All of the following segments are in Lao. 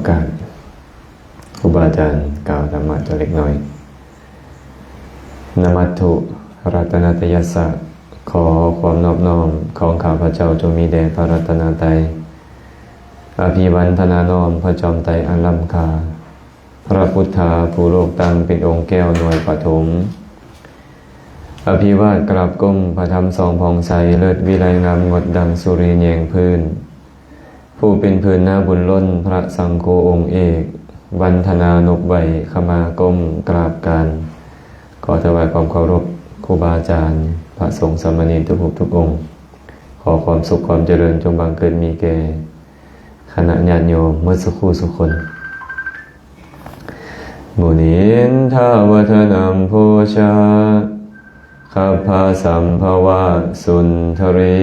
ການ ຄູບາອາຈານກ່າວທຳມະຈັກເລັກນ້ອຍ. ນະມັດຖຸລັດຕະນະຕະຍັດສະ ຂໍຄວາມນອບນ້ອມຂອງຂ້າພະເຈົ້າຈົ່ງມີແດ່ພະລັດຕະນະໄຕ. ອະພິວັນທະນານ້ອມພະຈອມໄຕອັນລ້ຳຄ່າ, ພະພຸດທາຜູ້ໂລກຕັ້ງເປັນອົງແກ້ວໜ່ວຍປະຖົມ. ອະພິວາດກາບກົ້ມພະທຳສ່ອງຜ່ອງໃສ, ເລີດວິໄລງາມງົດດັ່ງສຸລິແຍງພື້ນ. ຜູ້ເປັນພື້ນນາບຸນລົ້ນ ພະສັງໂຄອົງເອກ, ວັນທະນານົບໄຫວ້ ຂະມາກົ້ມກາບການ. ຂໍຖວາຍຄວາມເຄົາລົບຄູບາອາຈານ ພະສົງສາມະເນນທຸກຮູບທຸກອົງ. ຂໍຄວາມສຸກຄວາມຈະເລີນຈົ່ງບັງເກີດມີແກ່ຄະນະຍາດໂຍມໝົດສູ່ຄູ່ສູ່ຄົນ. ມຸນິນທາວັດຖະນັມໂພຊາ ຄັບພະສຳພະວະສຸນທະຣີ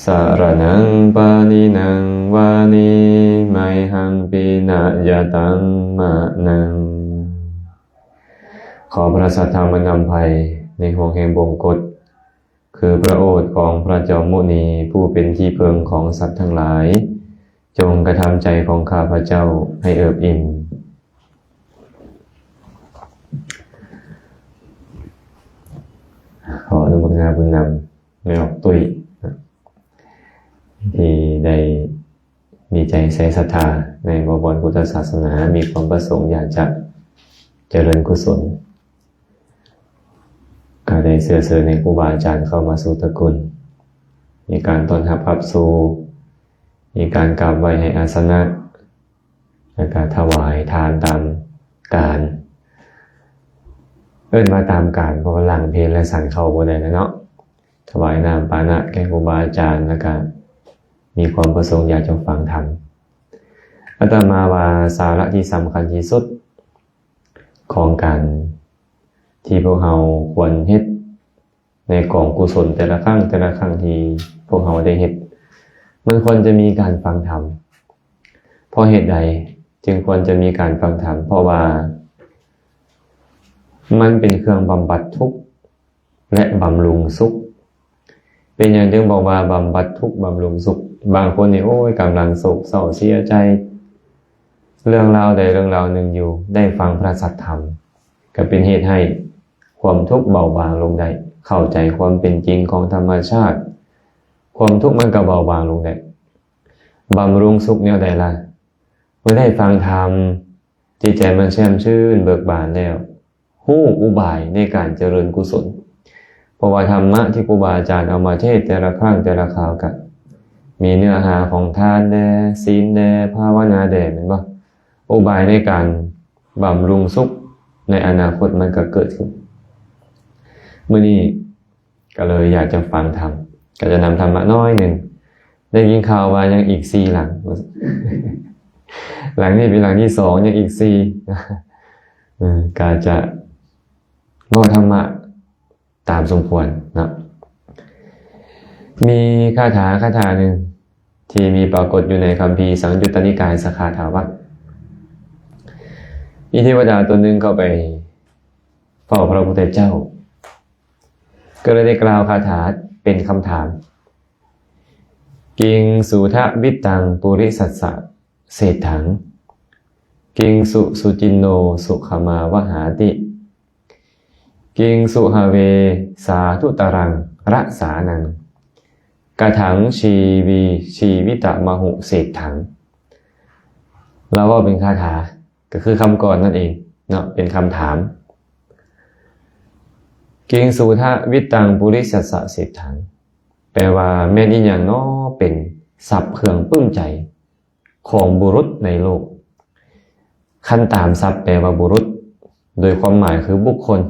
ສະລະນັງປະນິນັງວານີ ໄມຫັງປິນະຍະຕັງມະນັງ. ຂໍພະສັດທຳມານຳໄພໃນຫ່ວງແຫ່ງບົງກົດ ຄືພະໂອດຂອງພະຈອມມຸນີ ຜູ້ເປັນທີ່ເພິ່ງຂອງສັດທັງຫຼາຍ, ຈົ່ງກະທຳໃຈຂອງຂ້າພະເຈົ້າໃຫ້ເອີບອີ່ມ. ຂໍອະນຸໂມທະນາບຸນນຳແມ່ອອກຕຸ້ຍ ທີ່ໄດ້ມີໃຈໃສ່ສັດທາໃນບໍວອນພຸດທະສາສະໜາ, ມີຄວາມປະສົງຢາກຈະຈະເລີນກຸສົນ. ກະໄດ້ເຊື້ອເຊີນໃຫ້ຄູບາອາຈານເຂົ້າມາສູ່ຕະກຸນ, ມີການຕ້ອນຮັບຮັບສູ່, ມີການກາບໄຫວ້ໃຫ້ອາສະນະ, ແລ້ວກະຖວາຍທານຕາມການ. ເອີ້ນວ່າຕາມການ ເພາະວ່າຫຼັງເພນແລະສັນເຂົ້າບໍ່ໄດ້ແລ້ວເນາະ. ຖວາຍນ້ຳປານະແກ່ຄູບາອາຈານ, ແລ້ວກະມີຄວາມປະສົງຢາກຈະຟັງທຳ. ອາດຕະມາວ່າສາລະທີ່ສຳຄັນທີ່ສຸດ ຂອງການທີ່ພວກເຮົາຄວນເຮັດໃນກອງກຸສົນແຕ່ລະຄັ້ງ ແຕ່ລະຄັ້ງທີ່ພວກເຮົາໄດ້ເຮັດ ມັນຄວນຈະມີການຟັງທຳ. ເພາະເຫດໃດຈຶ່ງຄວນຈະມີການຟັງທຳ? ເພາະວ່າມັນເປັນເຄື່ອງບຳບັດທຸກ ແລະ ບຳລຸງສຸກ. ເປັນຫຍັງຈຶ່ງບອກວ່າບຳບັດທຸກ ບຳລຸງສຸກ? ບາງຄົນນີ້ ໂອ້ຍ ກຳລັງໂສກເສົ້າເສຍໃຈ ເລື່ອງລາວໃດເລື່ອງລາວໜຶ່ງຢູ່, ໄດ້ຟັງພະສັດທຳ ກໍເປັນເຫດໃຫ້ຄວາມທຸກເບົາບາງລົງໄດ້, ເຂົ້າໃຈຄວາມເປັນຈິງຂອງທຳມະຊາດ, ຄວາມທຸກມັນກໍເບົາບາງລົງໄດ້. ບຳລຸງສຸກແນວໃດລະ? ເມື່ອໄດ້ຟັງທຳ, ຈິດໃຈມັນແຊ່ມຊື່ນເບີກບານແລ້ວ, ຮູ້ອຸບາຍໃນການຈະເລີນກຸສົນ. ເພາະວ່າທຳມະທີ່ຄູບາອາຈານເອົາມາເທດແຕ່ລະຄັ້ງແຕ່ລະຄາວ ກະມີເນື້ອຫາຂອງທານແດ່, ສິນແດ່, ພາວະນາແດ່ ແມ່ນບໍ່? ອຸບາຍໃນການບຳລຸງສຸກໃນອະນາຄົດມັນກໍເກີດຂຶ້ນ. ມື້ນີ້ ກໍເລີຍຢາກຈະຟັງທຳ, ກໍຈະນຳທຳມະໜ້ອຍໜຶ່ງ. ໄດ້ຍິນຂ່າວວ່າຍັງອີກສີ່ຫຼັງ, ຫຼັງນີ້ເປັນຫຼັງທີສອງ, ຍັງອີກສີ່. ເອີ ກໍຈະເວົ້າທຳມະຕາມສົມຄວນເນາະ. ມີຄາຖາຄາຖາໜຶ່ງ ທີ່ມີປາກົດຢູ່ໃນຄຳພີສັງຍຸດຕະນິກາຍສະຂາຖາວັດ. ມີເທວະດາຕົນໜຶ່ງເຂົ້າໄປເຝົ້າພະພຸດທະເຈົ້າ, ກໍເລີຍໄດ້ກ່າວຄາຖາເປັນຄຳຖາມ, ກິງສຸທະວິດຕັງປຸລິສັດສະເສດຖັງ, ກິງສຸສຸຈິນໂນສຸຂະມາວະຫາຕິ, ກິງສຸຫະເວສາທຸຕະລັງຣະສານັງ, ກະຖັງຊີວີຊີວິຕະມະຫຸເສດຖັງ. ລາວເວົ້າເປັນຄາຖາ ກໍຄືຄຳກ່ອນນັ້ນເອງເນາະ, ເປັນຄຳຖາມ. ກິງສຸທະວິດຕັງປຸລິສັດສະເສດຖັງ ແປວ່າ ແມ່ນອີ່ຫຍັງນໍເປັນຊັບເຄື່ອງປຶ້ມໃຈຂອງບຸລຸດໃນໂລກ? ຄັນຕາມສັບແປວ່າບຸລຸດ ໂດຍຄວາມໝາຍຄືບຸກຄົນ,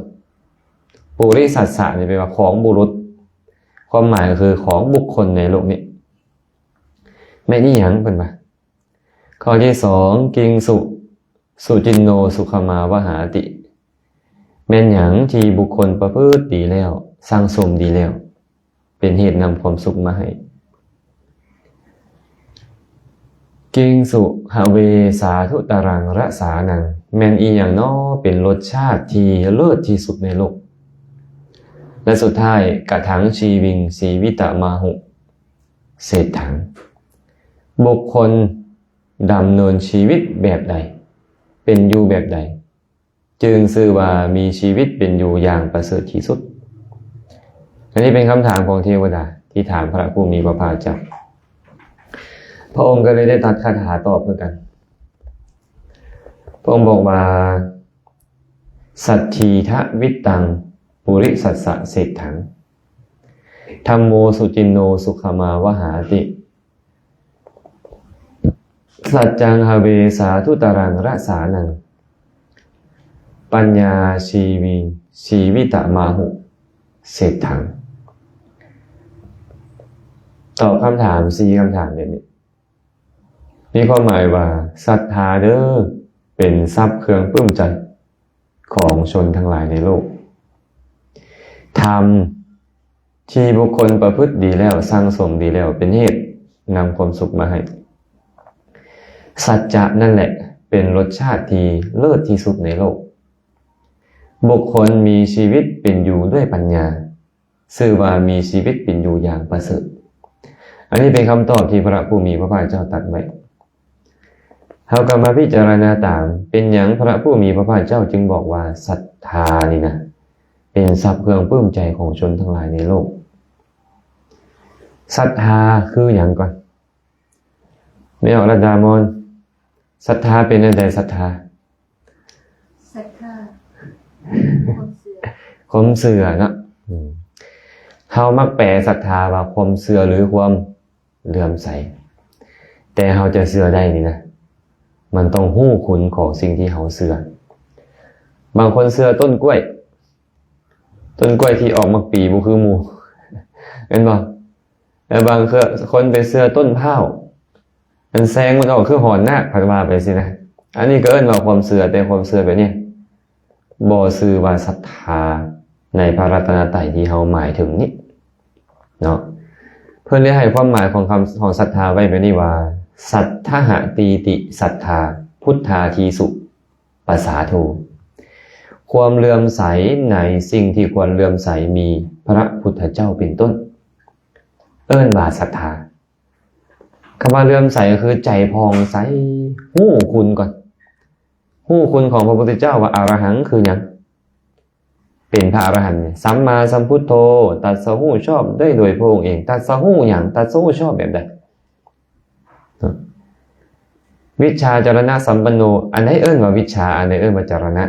ປຸລິສັດສະນີ້ແປວ່າຂອງບຸລຸດ, ຄວາມໝາຍກໍຄືຂອງບຸກຄົນໃນໂລກນີ້ ແມ່ນອີ່ຫຍັງ? ເພິ່ນວ່າ ຂໍ້ທີສອງ ກິງສຸ ສຸຈິນໂນສຸຂະມາວະຫາຕິ, ແມ່ນຫຍັງທີ່ບຸກຄົນປະພຶດດີແລ້ວ, ສັງສົມດີແລ້ວ, ເປັນເຫດນຳຄວາມສຸກມາໃຫ້? ກິງສຸຫະເວສາທຸຕະລັງຣະສານັງ, ແມ່ນອີ່ຫຍັງນໍເປັນລົດຊາດທີ່ເລີດທີ່ສຸດໃນໂລກ? ແລະ ສຸດທ້າຍ ກະຖັງຊີວິງຊີວິຕະມະຫຸເສດຖັງ, ບຸກຄົນ ດຳເນີນຊີວິດແບບໃດ, ເປັນຢູ່ແບບໃດ, ຈຶ່ງຊື່ວ່າມີຊີວິດເປັນຢູ່ຢ່າງປະເສີດທີ່ສຸດ? ອັນນີ້ເປັນຄຳຖາມຂອງເທວະດາທີ່ຖາມພະຜູ້ມີພະພາກເຈົ້າ. ພະອົງກໍເລີຍໄດ້ຕັດຄາຖາຕອບຄືກັນ. ພະອົງບອກວ່າ ສັດຖີທະວິດຕັງ ປຸລິສັດສະເສດຖັງ ທຳໂມສຸຈິນໂນ ສຸຂະມາວະຫາຕິ ສັດຈັງຫະເວສາທຸຕະລັງຣະສານັງ ປັນຍາຊີວິ ຊີວິຕະມາຫຸເສດຖັງ. ຕອບຄຳຖາມສີ່ຄຳຖາມແບບນີ້. ມີຄວາມໝາຍວ່າ ສັດທາເດີ້ ເປັນຊັບເຄື່ອງປຶ້ມໃຈຂອງຊົນທັງຫຼາຍໃນໂລກ. ທຳທີ່ບຸກຄົນປະພຶດດີແລ້ວ, ສັ່ງສົມດີແລ້ວ, ເປັນເຫດນຳຄວາມສຸກມາໃຫ້. ສັດຈະນັ້ນແຫຼະ ເປັນລົດຊາດທີ່ເລີດທີ່ສຸດໃນໂລກ. ບຸກຄົນມີຊີວິດເປັນຢູ່ດ້ວຍປັນຍາ ຊື່ວ່າມີຊີວິດເປັນຢູ່ຢ່າງປະເສີດ. ອັນນີ້ເປັນຄຳຕອບທີ່ພະຜູ້ມີພະພາກເຈົ້າຕັດໄວ້. ເຮົາກໍມາພິຈາລະນາຕາມ, ເປັນຫຍັງພະຜູ້ມີພະພາກເຈົ້າຈຶ່ງບອກວ່າ ສັດທານີ້ນະ ເປັນຊັບເຄື່ອງປຶ້ມໃຈຂອງຊົນທັງຫຼາຍໃນໂລກ? ສັດທາຄືຫຍັງກ່ອນ? ແມ່ອອກລັດດາມອນ, ສັດທາເປັນແນວໃດ? ສັດທາ ສັດທາ ຄວາມເຊື່ອ ຄວາມເຊື່ອເນາະ. ອືມ ເຮົາມັກແປສັດທາວ່າຄວາມເຊື່ອ ຫຼື ຄວາມເຫຼື້ອມໃສ. ແຕ່ເຮົາຈະເຊື່ອໄດ້ນີ້ນະ ມັນຕ້ອງຮູ້ຄຸນຂອງສິ່ງທີ່ເຮົາເຊື່ອ. ບາງຄົນເຊື່ອຕົ້ນກ້ວຍ, ຕົ້ນກ້ວຍທີ່ອອກໝາກປີບໍ່ຄືໝູ່ ແມ່ນບໍ່? ແລະ ບາງເທື່ອຄົນໄປເຊື່ອຕົ້ນພ້າວ ອັນແຊງມັນອອກຄືຫອນນາກ ພັດວ່າໄປຊີ້ນະ. ອັນນີ້ກໍເອີ້ນວ່າຄວາມເຊື່ອ, ແຕ່ຄວາມເຊື່ອແບບນີ້ບໍ່ຊື່ວ່າສັດທາໃນພະລັດຕະນະໄຕທີ່ເຮົາໝາຍເຖິງນີ້ເນາະ. ເພິ່ນໄດ້ໃຫ້ຄວາມໝາຍຂອງຄຳ ຂອງສັດທາໄວ້ແບບນີ້ວ່າ ສັດທະຫະຕີຕິສັດທາ ພຸດທາທີສຸ ປະສາໂທ ຄວາມເຫຼື້ອມໃສໃນສິ່ງທີ່ຄວນເຫຼື້ອມໃສ ມີພະພຸດທະເຈົ້າເປັນຕົ້ນ ເອີ້ນວ່າສັດທາ. ຄຳວ່າເຫຼື້ອມໃສກໍຄືໃຈຜ່ອງໃສ, ຮູ້ຄຸນກ່ອນ, ຮູ້ຄຸນຂອງພະພຸດທະເຈົ້າວ່າອະລະຫັງຄືຫຍັງ? ເປັນພະອະລະຫັນ, ສຳມາສຳພຸດໂທ, ຕັດສະຮູ້ຊອບໄດ້ໂດຍພະອົງເອງ. ຕັດສະຮູ້ຫຍັງ? ຕັດສະຮູ້ຊອບແບບໃດ? ວິດຊາຈາລະນະສຳປັນໂນ, ອັນໃດເອີ້ນວ່າວິດຊາ, ອັນໃດເອີ້ນວ່າຈາລະນະ,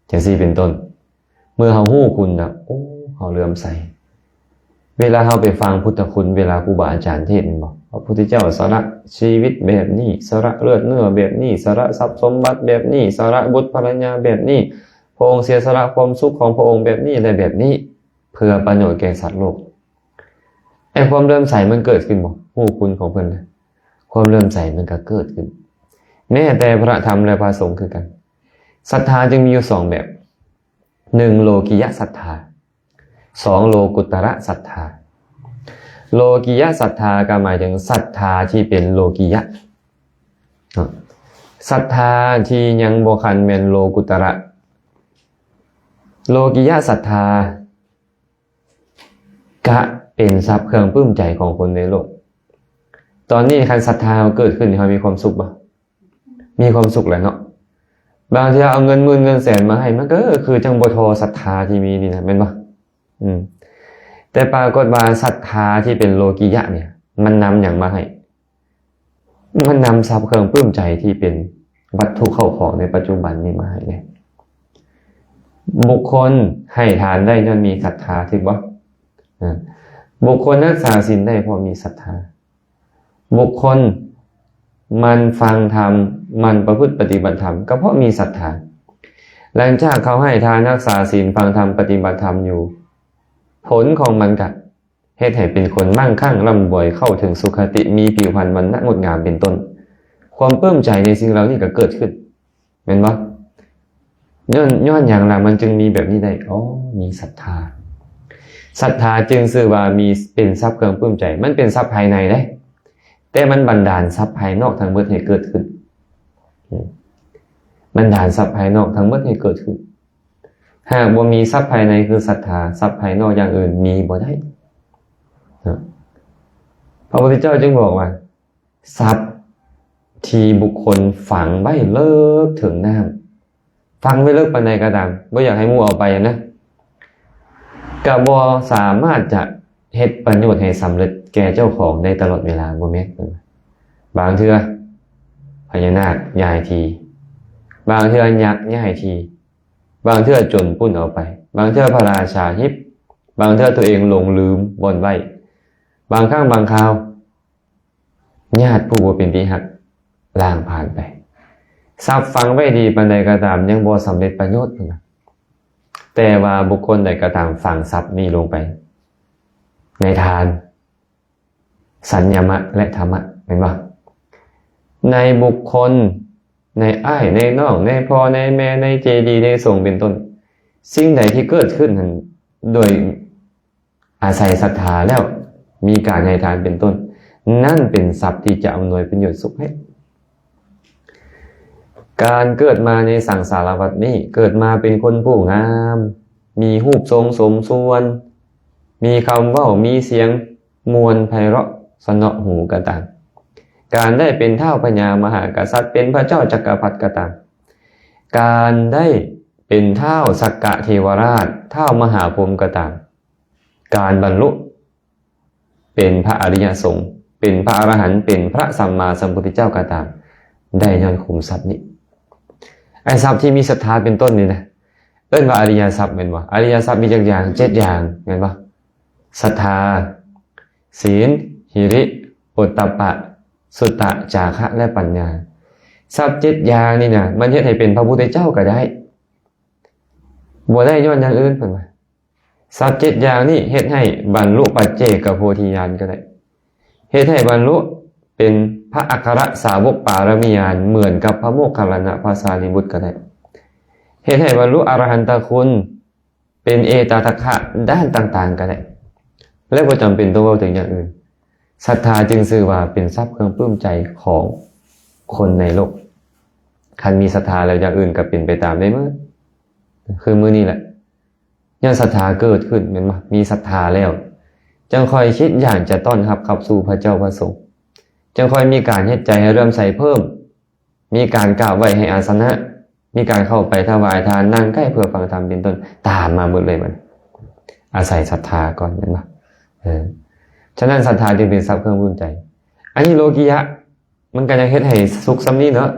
ຈັ່ງຊີ້ເປັນຕົ້ນ. ເມື່ອເຮົາຮູ້ຄຸນແລ້ວ, ໂອ້, ເຮົາເຫຼື້ອມໃສ. ເວລາເຮົາໄປຟັງພຸດທະຄຸນ, ເວລາຄູບາອາຈານເທດແມ່ນບໍ່? ພະພຸດທະເຈົ້າສະຫຼະຊີວິດແບບນີ້, ສະຫຼະເລືອດເນື້ອແບບນີ້, ສະຫຼະຊັບສົມບັດແບບນີ້, ສະຫຼະບຸດພະລະຍາແບບນີ້, ພະອົງເສຍສະຫຼະຄວາມສຸກຂອງພະອົງແບບນີ້ ແລະ ແບບນີ້ ເພື່ອປະໂຫຍດແກ່ສັດໂລກ. ໄອ້ຄວາມເຫຼື້ອມໃສມັນເກີດຂຶ້ນບໍ່? ຮູ້ຄຸນຂອງເພິ່ນນະ, ຄວາມເຫຼື້ອມໃສມັນກໍເກີດຂຶ້ນ. ແມ້ແຕ່ພະທຳ ແລະ ພະສົງຄືກັນ. ສັດທາຈຶ່ງມີຢູ່ສອງແບບ, ໜຶ່ງ ໂລກິຍະສັດທາ, ສອງ ໂລກຸດຕະລະສັດທາ. ໂລກິຍະສັດທາກໍໝາຍເຖິງສັດທາທີ່ເປັນໂລກິຍະ, ສັດທາທີ່ຍັງບໍ່ຂັ້ນແມ່ນໂລກຸດຕະລະ. ໂລກິຍະສັດທາ ກະເປັນຊັບເຄື່ອງປຶ້ມໃຈຂອງຄົນໃນໂລກ. ຕອນນີ້ຄັນສັດທາເຮົາເກີດຂຶ້ນ ເຮົາມີຄວາມສຸກບໍ່? ມີຄວາມສຸກແຫຼະເນາະ. ບາງເທື່ອເອົາເງິນໝື່ນເງິນແສນມາໃຫ້ ມັນກໍຄືຈັ່ງບໍ່ທໍ່ສັດທາທີ່ມີນີ້ນະ, ແມ່ນບໍ່? ອືມ ແຕ່ປາກົດວ່າສັດທາທີ່ເປັນໂລກິຍະນີ້ ມັນນຳຫຍັງມາໃຫ້? ມັນນຳຊັບເຄື່ອງປຶ້ມໃຈທີ່ເປັນວັດຖຸເຂົ້າຂອງໃນປັດຈຸບັນນີ້ມາໃຫ້ເດ້. ບຸກຄົນໃຫ້ທານໄດ້ຍ້ອນມີສັດທາ, ຖືກບໍ່? ອາ ບຸກຄົນຮັກສາສິນໄດ້ເພາະມີສັດທາ. ບຸກຄົນໝັ່ນຟັງທຳ, ໝັ່ນປະພຶດປະຕິບັດທຳ ກໍເພາະມີສັດທາ. ຫຼັງຈາກເຂົາໃຫ້ທານ, ຮັກສາສິນ, ຟັງທຳ, ປະຕິບັດທຳຢູ່, ຜົນຂອງມັນກະ ເຮັດໃຫ້ເປັນຄົນມັ່ງຄັ່ງລ່ຳລວຍ, ເຂົ້າເຖິງສຸຄະຕິ, ມີຜິວພັນວັນນະງົດງາມເປັນຕົ້ນ. ຄວາມປຶ້ມໃຈໃນສິ່ງເຫຼົ່ານີ້ກໍເກີດຂຶ້ນ, ແມ່ນບໍ່? ຍ້ອນ, ຍ້ອນຫຍັງລະມັນຈຶ່ງມີແບບນີ້ໄດ້? ອໍ ມີສັດທາ. ສັດທາຈຶ່ງຊື່ວ່າມີ, ເປັນຊັບເຄື່ອງປຶ້ມໃຈ. ມັນເປັນຊັບພາຍໃນເດ້, ແຕ່ມັນບັນດານຊັບພາຍນອກທັງໝົດໃຫ້ເກີດຂຶ້ນ. ບັນດານຊັບພາຍນອກທັງໝົດໃຫ້ເກີດຂຶ້ນ. ຫາກບໍ່ມີຊັບພາຍໃນຄືສັດທາ, ຊັບພາຍນອກຢ່າງອື່ນມີບໍ່ໄດ້. ເນາະ ພະພຸດທະເຈົ້າຈຶ່ງບອກວ່າ ຊັບ ທີ່ບຸກຄົນຝັງໄວ້ເລິກເຖິງນ້ຳ, ຝັງໄວ້ເລິກປານໃດກໍຕາມ, ບໍ່ຢາກໃຫ້ໝູ່ເອົາໄປນະ, ກໍບໍ່ສາມາດຈະເຮັດປະໂຫຍດໃຫ້ສຳເລັດແກ່ເຈົ້າຂອງໄດ້ຕະຫຼອດເວລາ, ບໍ່ແມ່ນ. ບາງເທື່ອພະຍານາກຍ້າຍທີ່, ບາງເທື່ອຍັກຍ້າຍທີ່, ບາງເທື່ອໂຈນປຸ້ນເອົາໄປ, ບາງເທື່ອພະລາຊາຫິບ, ບາງເທື່ອຕົວເອງຫຼົງລືມບ່ອນໄວ້, ບາງຄັ້ງບາງຄາວ ຍາດຜູ້ບໍ່ເປັນທີ່ຮັກລ້າງຜ່ານໄປ. ຊັບຝັງໄວ້ດີປານໃດກໍຕາມ ຍັງບໍ່ສຳເລັດປະໂຫຍດ, ເພິ່ນວ່າ. ແຕ່ວ່າບຸກຄົນໃດກໍຕາມຝັງຊັບນີ້ລົງໄປໃນທານ, ສັນຍະມະ ແລະ ທຳມະ, ແມ່ນບໍ່? ໃນບຸກຄົນ, ໃນອ້າຍ, ໃນນ້ອງ, ໃນພໍ່, ໃນແມ່, ໃນເຈດີ, ໃນສົງເປັນຕົ້ນ, ສິ່ງໃດທີ່ເກີດຂຶ້ນນັ້ນໂດຍ ອາໄສສັດທາແລ້ວມີການໃຫ້ທານເປັນຕົ້ນ, ນັ້ນເປັນຊັບທີ່ຈະອຳນວຍປະໂຫຍດສຸກໃຫ້. ການເກີດມາໃນສັງສາລະວັດນີ້, ເກີດມາເປັນຄົນຜູ້ງາມ, ມີຮູບຊົງສົມສ່ວນ, ມີຄຳເວົ້າ, ມີສຽງມ່ວນໄພເລາະສະເນາະຫູກໍຕາມ, ການໄດ້ເປັນທ້າວພະຍາມະຫາກະສັດ, ເປັນພະເຈົ້າຈັກກະພັດກໍຕາມ, ການໄດ້ເປັນທ້າວສັກກະເທວະລາດ, ທ້າວມະຫາພົມກໍຕາມ, ການບັນລຸເປັນພະອະລິຍະສົງ, ເປັນພະອະລະຫັນ, ເປັນພະສຳມາສຳພຸດທະເຈົ້າກໍຕາມ, ໄດ້ຍ້ອນຄຸມຊັບນີ້. ໄອ້ຊັບທີ່ມີສັດທາເປັນຕົ້ນນີ້ນະ, ເອີ້ນວ່າອະລິຍະຊັບແມ່ນບໍ່? ອະລິຍະຊັບມີຈັກຢ່າງ? ເຈັດຢ່າງແມ່ນບໍ່? ສັດທາ, ສີນ, ຫິລິ, ໂອດຕັບປະ, ສຸຕະ, ຈາຄະ ແລະ ປັນຍາ. ຊັບເຈັດຢ່າງນີ້ນະ, ມັນເຮັດໃຫ້ເປັນພະພຸດທະເຈົ້າກໍໄດ້, ບໍ່ໄດ້ຍ້ອນຢ່າງອື່ນ, ເພິ່ນວ່າ. ຊັບເຈັດຢ່າງນີ້ເຮັດໃຫ້ບັນລຸປັດເຈກະໂພທິຍານກໍໄດ້, ເຮັດໃຫ້ບັນລຸເປັນພະອັກຄະລະສາວົກປາລະມີຍານ ເໝືອນກັບພະໂມກຄັນລານະພະສາລີບຸດກໍໄດ້, ເຮັດໃຫ້ບັນລຸອະລະຫັນຕະຄຸນ ເປັນເອຕະທັກຄະດ້ານຕ່າງໆກໍໄດ້ ແລະ ບໍ່ຈຳເປັນຕ້ອງເວົ້າເຖິງຢ່າງອື່ນ. ສັດທາຈຶ່ງຊື່ວ່າເປັນຊັບເຄື່ອງປຶ້ມໃຈຂອງຄົນໃນໂລກ. ຄັນມີສັດທາແລ້ວ ຢ່າງອື່ນກໍເປັນໄປຕາມໄດ້ໝົດ. ຄືມື້ນີ້ແຫຼະ, ຍ້ອນສັດທາເກີດຂຶ້ນ, ແມ່ນບໍ່? ມີສັດທາແລ້ວ ຈຶ່ງຄ່ອຍຄິດຢາກຈະຕ້ອນຮັບຂັບສູ່ພະເຈົ້າພະສົງ, ຈຶ່ງຄ່ອຍມີການເຮັດໃຈໃຫ້ເຫຼື້ອມໃສເພີ່ມ, ມີການກາບໄຫວ້ໃຫ້ອາສະນະ, ມີການເຂົ້າໄປຖວາຍທານ, ນັ່ງໃກ້ເພື່ອຟັງທຳເປັນຕົ້ນ, ຕາມມາເບິດເລີຍ. ມັນອາໄສສັດທາກ່ອນ, ແມ່ນບໍ່? ເອີ ສະນັ້ນ ສັດທາຈຶ່ງເປັນຊັບເຄື່ອງປຶ້ມໃຈ. ອັນນີ້ໂລກິຍະ ມັນກໍຍັງເຮັດໃຫ້ສຸກສ່ຳນີ້ເນາະ,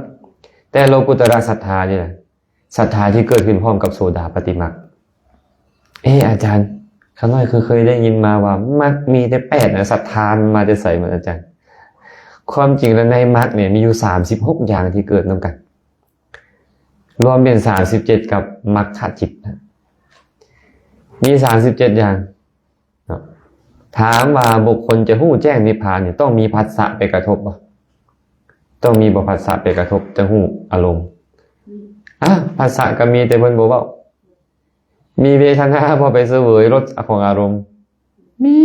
ແຕ່ໂລກຸດຕະລະສັດທານີ້ນະ, ສັດທາທີ່ເກີດຂຶ້ນພ້ອມກັບໂສດາປະຕິມັກ. ເອ ອາຈານ, ຂ້ານ້ອຍຄືເຄີຍໄດ້ຍິນມາວ່າມັກມີແຕ່ແປດນະ, ສັດທາມັນມາແຕ່ໃສໝົດອາຈານ? ຄວາມຈິງແລ້ວໃນມັກນີ້ມີຢູ່ສາມສິບຫົກຢ່າງທີ່ເກີດນຳກັນ, ລວມເປັນສາມສິບເຈັດກັບມັກຂະຈິດນະ, ມີສາມສິບເຈັດຢ່າງເນາະ. ຖາມວ່າບຸກຄົນຈະຮູ້ແຈ້ງນິບພານນີ້ ຕ້ອງມີພັດສະໄປກະທົບບໍ່? ຕ້ອງມີບໍ່ ພັດສະໄປກະທົບ ຈະຮູ້ອາລົມ? ອາ ພັດສະກໍມີ ແຕ່ເພິ່ນບໍ່ເວົ້າ. ມີເວທະນາບໍ່ ໄປສະເຫວີຍລົດຂອງອາລົມ? ມີ.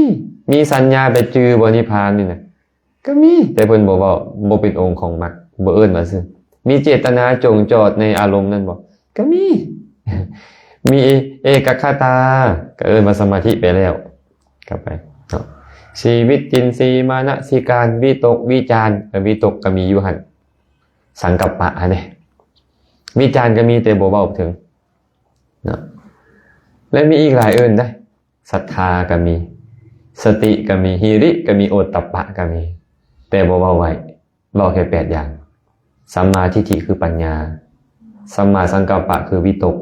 ມີສັນຍາໄປຈື່ບໍ່ ນິບພານນີ້ນະ? ກໍມີ, ແຕ່ເພິ່ນບໍ່ເວົ້າ, ບໍ່ເປັນອົງຂອງມັກ, ບໍ່ເອີ້ນວ່າຊື່. ມີເຈດຕະນາຈົງຈອດໃນອາລົມນັ້ນບໍ່? ກໍມີ. ມີເອ ເອກັກຂະຕາ, ກໍເອີ້ນວ່າສະມາທິໄປແລ້ວ. ກັບໄປເນາະ, ຊີວິດ, ຈິນຊີ, ມານະສິການ, ວິຕົກ, ວິຈານ, ເອີ ວິຕົກກໍມີຢູ່ຫັ້ນ, ສັງກັບປະຫັ້ນເດ້, ວິຈານກໍມີ ແຕ່ບໍ່ເວົ້າເຖິງເນາະ. ແລະ ມີອີກຫຼາຍອື່ນເດ້. ສັດທາກໍມີ, ສະຕິກໍມີ, ຫິລິກໍມີ, ໂອດຕັບປະກໍມີ, ແຕ່ບໍ່ເວົ້າໄວ້, ເວົ້າແຄ່ແປດຢ່າງ. ສຳມາທິດຖິຄືປັນຍາ, ສຳມາສັງກັບປະຄືວິຕົກ,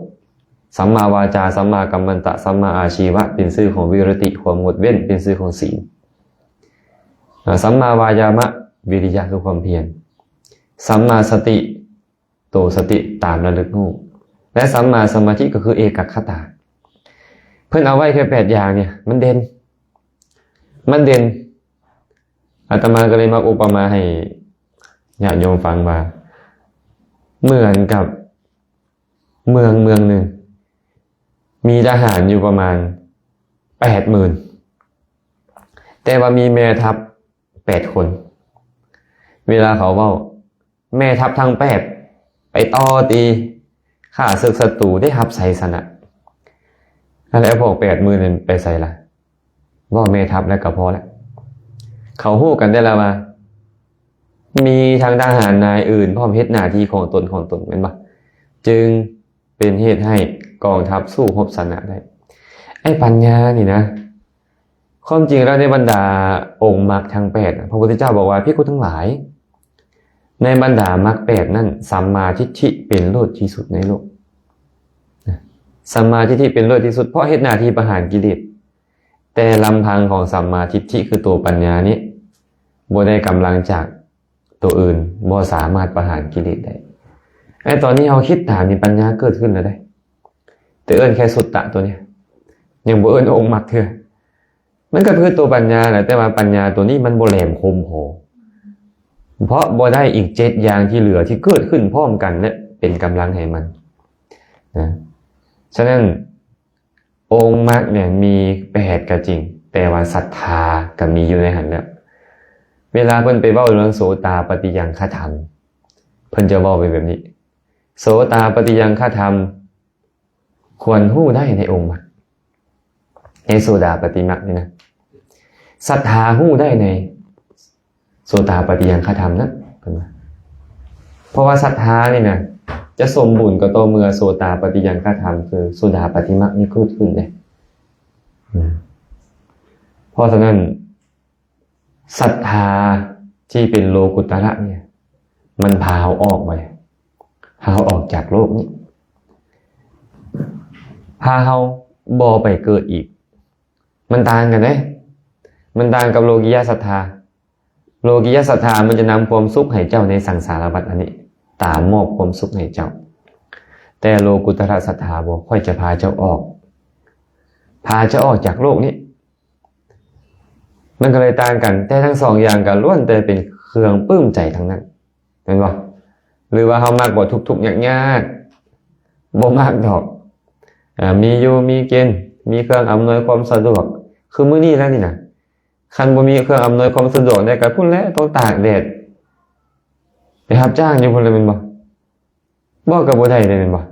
ສຳມາວາຈາ, ສຳມາກັມມັນຕະ, ສຳມາອາຊີວະ ເປັນຊື່ຂອງວິຣະຕິ ຄວາມງົດເວັ້ນ, ເປັນຊື່ຂອງສີນ. ອາ ສຳມາວາຍາມະ, ວິລິຍະ ຄືຄວາມພຽນ, ສຳມາສະຕິ, ໂຕສະຕິຕາມລະລຶກຮູ້ ແລະ ສຳມາສະມາທິ ກໍຄືເອກັກຂະຕາ. ເພິ່ນເອົາໄວ້ແຄ່ແປດຢ່າງນີ້ ມັນເດັ່ນ, ມັນເດັ່ນ. ອາດຕະມາກໍເລີຍມັກອຸປະມາໃຫ້ຍາດໂຍມຟັງວ່າ ເໝືອນກັບເມືອງເມືອງໜຶ່ງ ມີທະຫານຢູ່ປະມານແປດໝື່ນ ແຕ່ວ່າມີແມ່ທັບແປດຄົນ. ເວລາເຂົາເວົ້າ ແມ່ທັບທັງແປດໄປຕໍ່ຕີຂ້າເສິກສັດຕູ ໄດ້ຮັບໄຊຊະນະ. ແລ້ວພວກແປດໝື່ນນັ້ນໄປໃສລະ? ເວົ້າແມ່ທັບແລ້ວກໍພໍລະ. ເຂົາຮູ້ກັນໄດ້ລະວ່າ ມີທັງທະຫານນາຍອື່ນພ້ອມເຮັດໜ້າທີ່ຂອງຕົນຂອງຕົນ ແມ່ນບໍ່? ຈຶ່ງເປັນເຫດໃຫ້ກອງທັບສູ້ຮົບຊະນະໄດ້. ໄອ້ປັນຍານີ້ນະ ຄວາມຈິງແລ້ວໃນບັນດາອົງມັກທັງແປດນະ ພະພຸດທະເຈົ້າບອກວ່າ ພິກຂຸທັງຫຼາຍ ໃນບັນດາມັກແປດນັ້ນ ສຳມາທິດຖິເປັນເລີດທີ່ສຸດໃນໂລກ. ສຳມາທິດຖິເປັນເລີດທີ່ສຸດ ເພາະເຮັດໜ້າທີ່ປະຫານກິເລດ. ແຕ່ລຳພັງຂອງສຳມາທິດຖິ ຄືໂຕປັນຍານີ້ ບໍ່ໄດ້ກຳລັງຈາກໂຕອື່ນ ບໍ່ສາມາດປະຫານກິເລດໄດ້. ໄອ້ຕອນນີ້ເຮົາຄິດຕາມນີ້ ປັນຍາເກີດຂຶ້ນແລ້ວເດ້. ແຕ່ເອີ້ນແຄ່ສຸດຕະໂຕນີ້ ຍັງບໍ່ເອີ້ນອົງມັກເທື່ອ. ມັນກໍຄືໂຕປັນຍາແຫຼະ ແຕ່ວ່າປັນຍາໂຕນີ້ມັນບໍ່ແຫຼມຄົມພໍ ເພາະບໍ່ໄດ້ອີກເຈັດຢ່າງທີ່ເຫຼືອທີ່ເກີດຂຶ້ນພ້ອມກັນ ແລະ ເປັນກຳລັງໃຫ້ມັນນະ. ສະນັ້ນ ອົງມັກນີ້ມີແປດກໍຈິງ ແຕ່ວ່າສັດທາກໍມີຢູ່ໃນຫັ້ນແລ້ວ. ເວລາເພິ່ນໄປເວົ້າເລື່ອງໂສຕາປັດຕິຍັງຄະທຳ ເພິ່ນຈະເວົ້າໄປແບບນີ້ ໂສຕາປັດຕິຍັງຄະທຳ ຄວນຮູ້ໄດ້ໃນອົງມັກ ໃນໂສດາປັດຕິມັກນີ້ນະ ສັດທາຮູ້ໄດ້ໃນໂສຕາປັດຕິຍັງຄະທຳນະ ເພິ່ນວ່າ. ເພາະວ່າສັດທານີ້ນະ ຈະສົມບູນກໍຕໍ່ເມື່ອໂສຕາປັດຕິຍັງຄະທຳ ຄືໂສດາປັດຕິມັກນີ້ເກີດຂຶ້ນເດ້. ອືມ ເພາະສະນັ້ນ ສັດທາທີ່ເປັນໂລກຸດຕະລະນີ້ ມັນພາເຮົາອອກໄປ ພາເຮົາອອກຈາກໂລກນີ້ ພາເຮົາບໍ່ໄປເກີດອີກ. ມັນຕ່າງກັນເດ້ ມັນຕ່າງກັບໂລກິຍະສັດທາ. ໂລກິຍະສັດທາມັນຈະນຳຄວາມສຸກໃຫ້ເຈົ້າໃນສັງສາລະວັດອັນນີ້ ຕາມມອບຄວາມສຸກໃຫ້ເຈົ້າ. ແຕ່ໂລກຸດຕະລະສັດທາບໍ່ ຂ້ອຍຈະພາເຈົ້າອອກ ພາເຈົ້າອອກຈາກໂລກນີ້. ມັນກໍເລີຍຕ່າງກັນ ແຕ່ທັງສອງຢ່າງກໍລ້ວນແຕ່ເປັນເຄື່ອງປຶ້ມໃຈທັງນັ້ນ ແມ່ນບໍ່? ຫຼືວ່າເຮົາມັກບໍ່ ທຸກໆຍາກໆ ບໍ່ມັກດອກ. ອາ ມີຢູ່ມີກິນ ມີເຄື່ອງອຳນວຍຄວາມສະດວກ ຄືມື້ນີ້ແລ້ວນີ້ນະ ຄັນບໍ່ມີເຄື່ອງອຳນວຍຄວາມສະດວກໄດ້ ກໍພຸ້ນແຫຼະ ຕ້ອງຕາກແດດ ໄປຮັບຈ້າງຢູ່ພຸ້ນແຫຼະ ແມ່ນບໍ່? ບໍ່ ກໍບໍ່ໄດ້ເດ້ ແມ່ນບໍ່?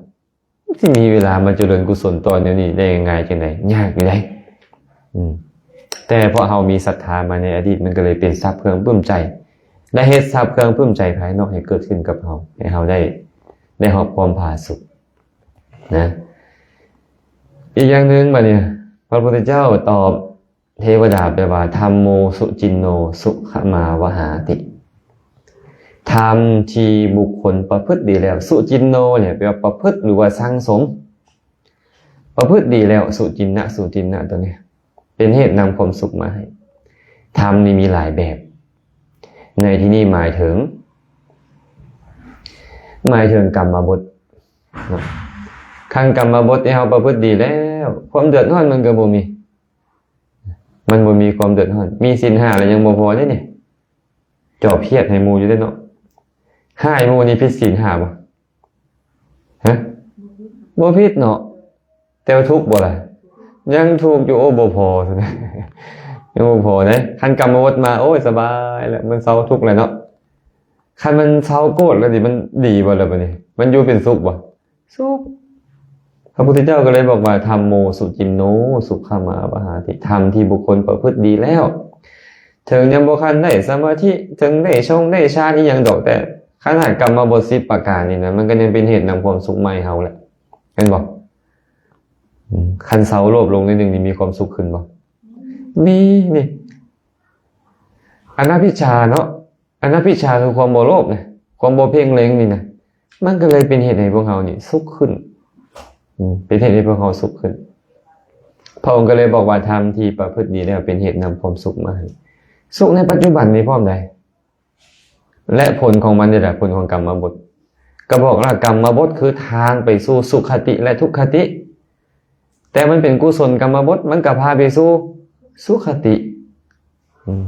ຊິມີເວລາມາຈະເລີນກຸສົນຕໍ່ແນວນີ້ໄດ້ງ່າຍໆ ຈັ່ງໃດ? ຍາກຢູ່ໃດ໋. ອືມ ແຕ່ເພາະເຮົາມີສັດທາມາໃນອະດີດ ມັນກໍເລີຍເປັນຊັບເຄື່ອງປຶ້ມໃຈ ໄດ້ເຮັດຊັບເຄື່ອງປຶ້ມໃຈພາຍນອກໃຫ້ເກີດຂຶ້ນກັບເຮົາ ໃຫ້ເຮົາໄດ້ ໄດ້ຮັບຄວາມຜາສຸກນະ. ອີກຢ່າງໜຶ່ງ ບັດນີ້ ພະພຸດທະເຈົ້າຕອບ ເທວະດາແປວ່າ ທຳໂມ ສຸຈິນໂນ ສຸຂະມາວະຫາຕິ. ທຳທີ່ບຸກຄົນປະພຶດດີແລ້ວ ສຸຈິນໂນ ນີ້ແປວ່າປະພຶດ ຫຼືວ່າສັງສົມ ປະພຶດດີແລ້ວ ສຸຈິນນະ ສຸຈິນນະ ໂຕນີ້ເປັນເຫດນຳຄວາມສຸກມາໃຫ້. ທຳນີ້ມີຫຼາຍແບບ ໃນທີ່ນີ້ໝາຍເຖິງ ໝາຍເຖິງກຳມະບົດເນາະ. ຄັນກຳມະບົດທີ່ເຮົາປະພຶດດີແລ້ວ ຄວາມເດືອດຮ້ອນມັນກໍບໍ່ມີ ມັນບໍ່ມີຄວາມເດືອດຮ້ອນ. ມີສິນຫ້າແລ້ວຍັງບໍ່ພໍເດ້ນີ້ ຈອບຄຽດໃຫ້ໝູ່ຢູ່ເດ້ເນາະ. ຮ້າຍໝູ່ນີ້ຜິດສິນຫ້າບໍ່? ຮະ? ບໍ່ຜິດເນາະ. ແຕ່ວ່າທຸກບໍ່ລະ? ຍັງທຸກຢູ່. ໂອ້ ບໍ່ພໍຊັ້ນ ຍັງບໍ່ພໍເດ້. ຄັນກຳມະບົດມາ ໂອ້ຍ ສະບາຍແລ້ວ ມັນເຊົາທຸກແລ້ວເນາະ. ຄັນມັນເຊົາໂກດແລ້ວນີ້ ມັນດີບໍ່ລະບັດນີ້? ມັນຢູ່ເປັນສຸກບໍ່? ສຸກ. ພະພຸດທະເຈົ້າກໍເລີຍບອກວ່າ ທຳໂມ ສຸຈິນໂນ ສຸຂະມາວະຫາຕິ. ທຳທີ່ບຸກຄົນປະພຶດດີແລ້ວ ເຖິງຍັງບໍ່ທັນໄດ້ສະມາທິ ເຖິງໄດ້ຊົງໄດ້ຊານອີ່ຫຍັງດອກ ແຕ່ຂະໜາດກຳມະບົດສິບປະການນີ້ນະ ມັນກໍຍັງເປັນເຫດນຳຄວາມສຸກມາໃຫ້ເຮົາແຫຼະ ແມ່ນບໍ່? ອືມ ຄັນເຊົາໂລບລົງໜ້ອຍໜຶ່ງນີ້ ມີຄວາມສຸກຂຶ້ນບໍ່? ມີນີ້ ອະນະພິດຊາເນາະ. ອະນະພິດຊາຄືຄວາມບໍ່ໂລບນະ ຄວາມບໍ່ເພງເລັງນີ້ນະ ມັນກໍເລີຍເປັນເຫດໃຫ້ພວກເຮົານີ້ສຸກຂຶ້ນ. ອືມ ເປັນເຫດໃຫ້ພວກເຮົາສຸກຂຶ້ນ. ພະອົງກໍເລີຍບອກວ່າ ທຳທີ່ປະພຶດດີແລ້ວເປັນເຫດນຳຄວາມສຸກມາໃຫ້. ສຸກໃນປັດຈຸບັນນີ້ພ້ອມໃດ ແລະ ຜົນຂອງມັນນີ້ແຫຼະ ຜົນຂອງກຳມະບົດ. ກໍບອກວ່າກຳມະບົດຄືທາງໄປສູ່ສຸຄະຕິ ແລະ ທຸກຄະຕິ. ແຕ່ມັນເປັນກຸສົນກຳມະບົດ ມັນກໍພາໄປສູ່ສຸຄະຕິ. ອືມ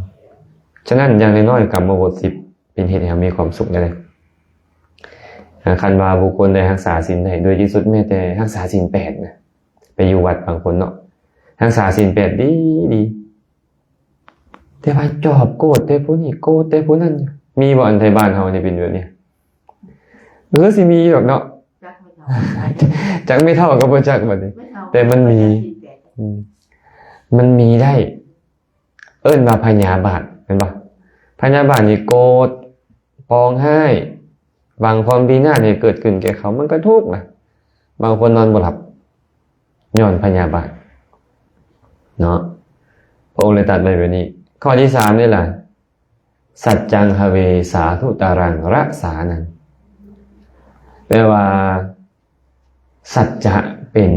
ສະນັ້ນ ຢ່າງນ້ອຍໆ ກຳມະບົດສິບເປັນເຫດໃຫ້ເຮົາມີຄວາມສຸກໄດ້ເລີຍ. ອາ ຄັນວ່າບຸກຄົນໃດຮັກສາສິນໄດ້ ໂດຍທີ່ສຸດແມ້ແຕ່ຮັກສາສິນແປດນະ ໄປຢູ່ວັດບາງຄົນເນາະ ຮັກສາສິນແປດດີໆ ແຕ່ວ່າຈອບໂກດແຕ່ຜູ້ນີ້ ໂກດແຕ່ຜູ້ນັ້ນ. ມີບໍ່ ອັນໄທບ້ານເຮົານີ້ເປັນແບບນີ້? ຄືຊິມີຢູ່ດອກເນາະ ຈັກແມ່ນເຖົ້າ ຈັກແມ່ນເຖົ້າກໍບໍ່ຈັກບັດນີ້ ແຕ່ມັນມີ ອືມ ມັນມີໄດ້ ເອີ້ນວ່າພະຍາບາດ ແມ່ນບໍ່? ພະຍາບາດນີ້ໂກດ ປອງຮ້າຍ, ຫວັງຄວາມພິນາດໃຫ້ເກີດຂຶ້ນແກ່ເຂົາ, ມັນກໍທຸກນະ. ບາງຄົນນອນບໍ່ຫຼັບ ຍ້ອນພະຍາບາດເນາະ. ພະອົງເລີຍຕັດໄວ້ແບບນີ້. ຂໍ້ທີສາມນີ້ລະ, ສັດຈັງ ຫະເວສາທຸຕະລັງ ຣະສານັງ ແປວ່າ ສັດຈະເປັນ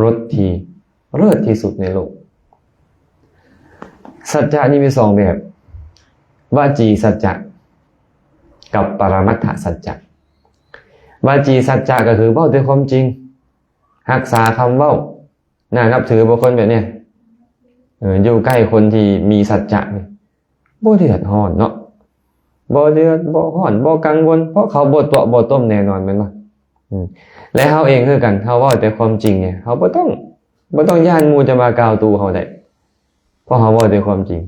ລົດທີ່ເລີດທີ່ສຸດໃນໂລກ. ສັດຈະນີ້ມີສອງແບບ, ວະຈີສັດຈະກັບປະລະມັດທະສັດຈະ. ວະຈີສັດຈະກໍຄືເວົ້າແຕ່ຄວາມຈິງ, ຮັກສາຄຳເວົ້າ, ໜ້ານັບຖືບໍ່ຄົນແບບນີ້, ເອີ ຢູ່ໃກ້ຄົນທີ່ມີສັດຈະນີ້ ບໍ່ເດືອດຮ້ອນເນາະ, ບໍ່ເດືອດ ບໍ່ຮ້ອນ ບໍ່ກັງວົນ ເພາະເຂົາບໍ່ຕົວະບໍ່ຕົ້ມແນ່ນອນ ແມ່ນບໍ່? ອືມ ແລະ ເຮົາເອງຄືກັນ, ເຮົາເວົ້າແຕ່ຄວາມຈິງນີ້ ເຮົາບໍ່ຕ້ອງ ບໍ່ຕ້ອງຢ້ານໝູ່ຈະມາກ່າວຕູເຮົາໄດ້, ເພາະເຮົາເວົ້າແຕ່ຄວາມຈິງ.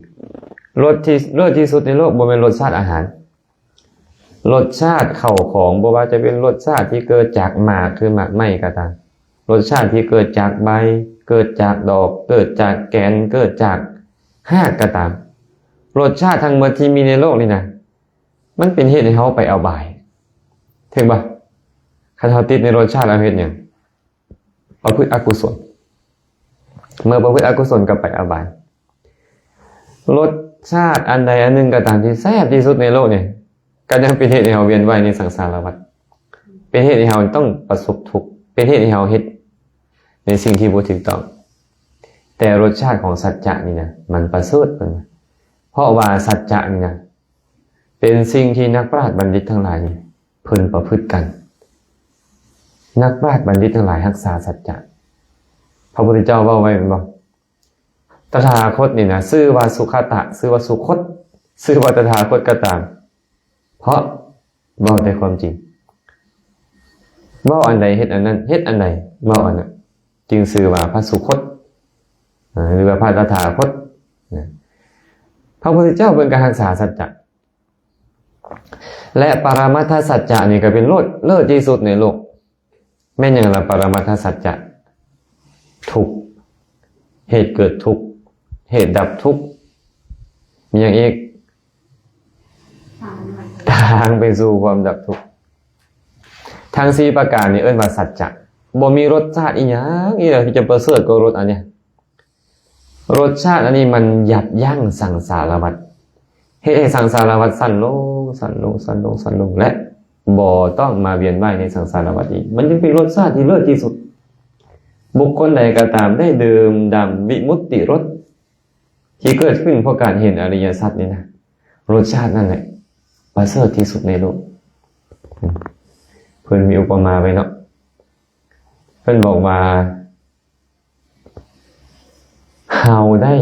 ລົດທີ່ເລີດທີ່ສຸດໃນໂລກບໍ່ແມ່ນລົດຊາດອາຫານ, ລົດຊາດເຂົ້າຂອງ, ບໍ່ວ່າຈະເປັນລົດຊາດທີ່ເກີດຈາກໝາກ ຄືໝາກໄມ້ກໍຕາມ, ລົດຊາດທີ່ເກີດຈາກໃບ, ເກີດຈາກດອກ, ເກີດຈາກແກນ, ເກີດຈາກຮາກກໍຕາມ, ລົດຊາດທັງໝົດທີ່ມີໃນໂລກນີ້ນະ ມັນເປັນເຫດໃຫ້ເຮົາໄປອະບາຍ, ຖືກບໍ່? ຄັນເຮົາຕິດໃນລົດຊາດ ເຮົາເຮັດຫຍັງ? ປະພຶດອະກຸສົນ. ເມື່ອປະພຶດອະກຸສົນກໍໄປອະບາຍ. ລົດຊາດອັນໃດອັນໜຶ່ງກໍຕາມທີ່ແຊບທີ່ສຸດໃນໂລກນີ້ ກໍຍັງເປັນເຫດໃຫ້ເຮົາວຽນວ່າຍໃນສັງສາລະວັດ, ເປັນເຫດໃຫ້ເຮົາຕ້ອງປະສົບທຸກ, ເປັນເຫດໃຫ້ເຮົາເຮັດໃນສິ່ງທີ່ບໍ່ຖືກຕ້ອງ. ແຕ່ລົດຊາດຂອງສັດຈະນີ້ນະ ມັນປະເສີດ, ເພິ່ນວ່າ, ເພາະວ່າສັດຈະນີ້ນະ ເປັນສິ່ງທີ່ນັກປາດບັນດິດທັງຫຼາຍນີ້ ເພິ່ນປະພຶດກັນ. ນັກປາດບັນດິດທັງຫຼາຍຮັກສາສັດຈະ. ພະພຸດທະເຈົ້າເວົ້າໄວ້ແມ່ນບໍ່? ຕະຖາຄົດນີ້ນະ ຊື່ວ່າສຸຄະຕະ, ຊື່ວ່າສຸຄົດ, ຊື່ວ່າຕະຖາຄົດກໍຕາມ, ເພາະເວົ້າແຕ່ຄວາມຈິງ. ເວົ້າອັນໃດເຮັດອັນນັ້ນ, ເຮັດອັນໃດເວົ້າອັນນັ້ນ, ຈຶ່ງຊື່ວ່າພະສຸຄົດ ເອີ ຫຼືວ່າພະຕະຖາຄົດນະ. ພະພຸດທະເຈົ້າເພິ່ນກໍຮັກສາສັດຈະ. ແລະ ປະລະມັດທະສັດຈະນີ້ກໍເປັນໂລດ ເລີດທີ່ສຸດໃນໂລກ. ແມ່ນຫຍັງລະ ປະລະມັດທະສັດຈະ? ທຸກ, ເຫດເກີດທຸກ, ເຫດດັບທຸກ, ມີຫຍັງອີກ? ທາງໄປສູ່ຄວາມດັບທຸກ. ທັງສີ່ປະການນີ້ເອີ້ນວ່າສັດຈະ. ບໍ່ມີລົດຊາດອີ່ຫຍັງອີກແລ້ວທີ່ຈະປະເສີດກວ່າລົດອັນນີ້. ລົດຊາດອັນນີ້ມັນຢັບຢັ້ງສັງສາລະວັດ, ເຮັດໃຫ້ສັງສາລະວັດສັ້ນລົງ, ສັ້ນລົງ, ສັ້ນລົງ, ສັ້ນລົງ ແລະ ບໍ່ຕ້ອງມາວຽນວ່າຍໃນສັງສາລະວັດອີກ. ມັນຈຶ່ງເປັນລົດຊາດທີ່ເລີດທີ່ສຸດ. ບຸກຄົນໃດກໍຕາມໄດ້ດື່ມດ່ຳວິມຸດຕິລົດທີ່ເກີດຂຶ້ນເພາະການເຫັນອະລິຍະສັດນີ້ນະ, ລົດຊາດນັ້ນແຫຼະປະເສີດທີ່ສຸດໃນໂລກ. ເພິ່ນມີອຸປະມາໄວ້ເນາະ, ເພິ່ນບອກວ່າ ເຮົາໄດ້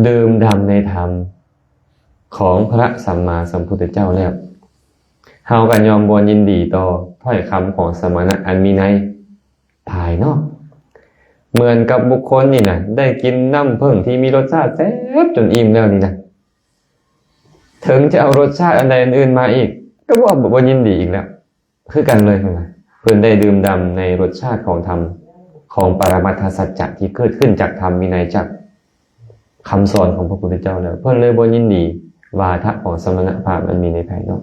ດື່ມດ່ຳໃນທຳຂອງພະສຳມາສຳພຸດທະເຈົ້າແລ້ວ, ເຮົາກໍຍ່ອມບໍ່ຍິນດີຕໍ່ຖ້ອຍຄຳຂອງສະມະນະອັນມີໃນພາຍນອກ. ເໝືອນກັບບຸກຄົນນີ້ນະ ໄດ້ກິນນ້ຳເຜິ້ງທີ່ມີລົດຊາດແຊບຈົນອີ່ມແລ້ວນີ້ນະ, ເຖິງຈະເອົາລົດຊາດອັນໃດອັນອື່ນມາອີກ ກໍບໍ່ ບໍ່ຍິນດີອີກແລ້ວ. ຄືກັນເລີຍ ເພິ່ນວ່າ ເພິ່ນໄດ້ດື່ມດ່ຳໃນລົດຊາດຂອງທຳ ຂອງປະລະມັດທະສັດຈະທີ່ເກີດຂຶ້ນຈາກທຳວິໄນ ຈາກຄຳສອນຂອງພະພຸດທະເຈົ້າແລ້ວ, ເພິ່ນເລີຍບໍ່ຍິນດີວາທະຂອງສະມະນະພາບອັນມີໃນພາຍນອກ.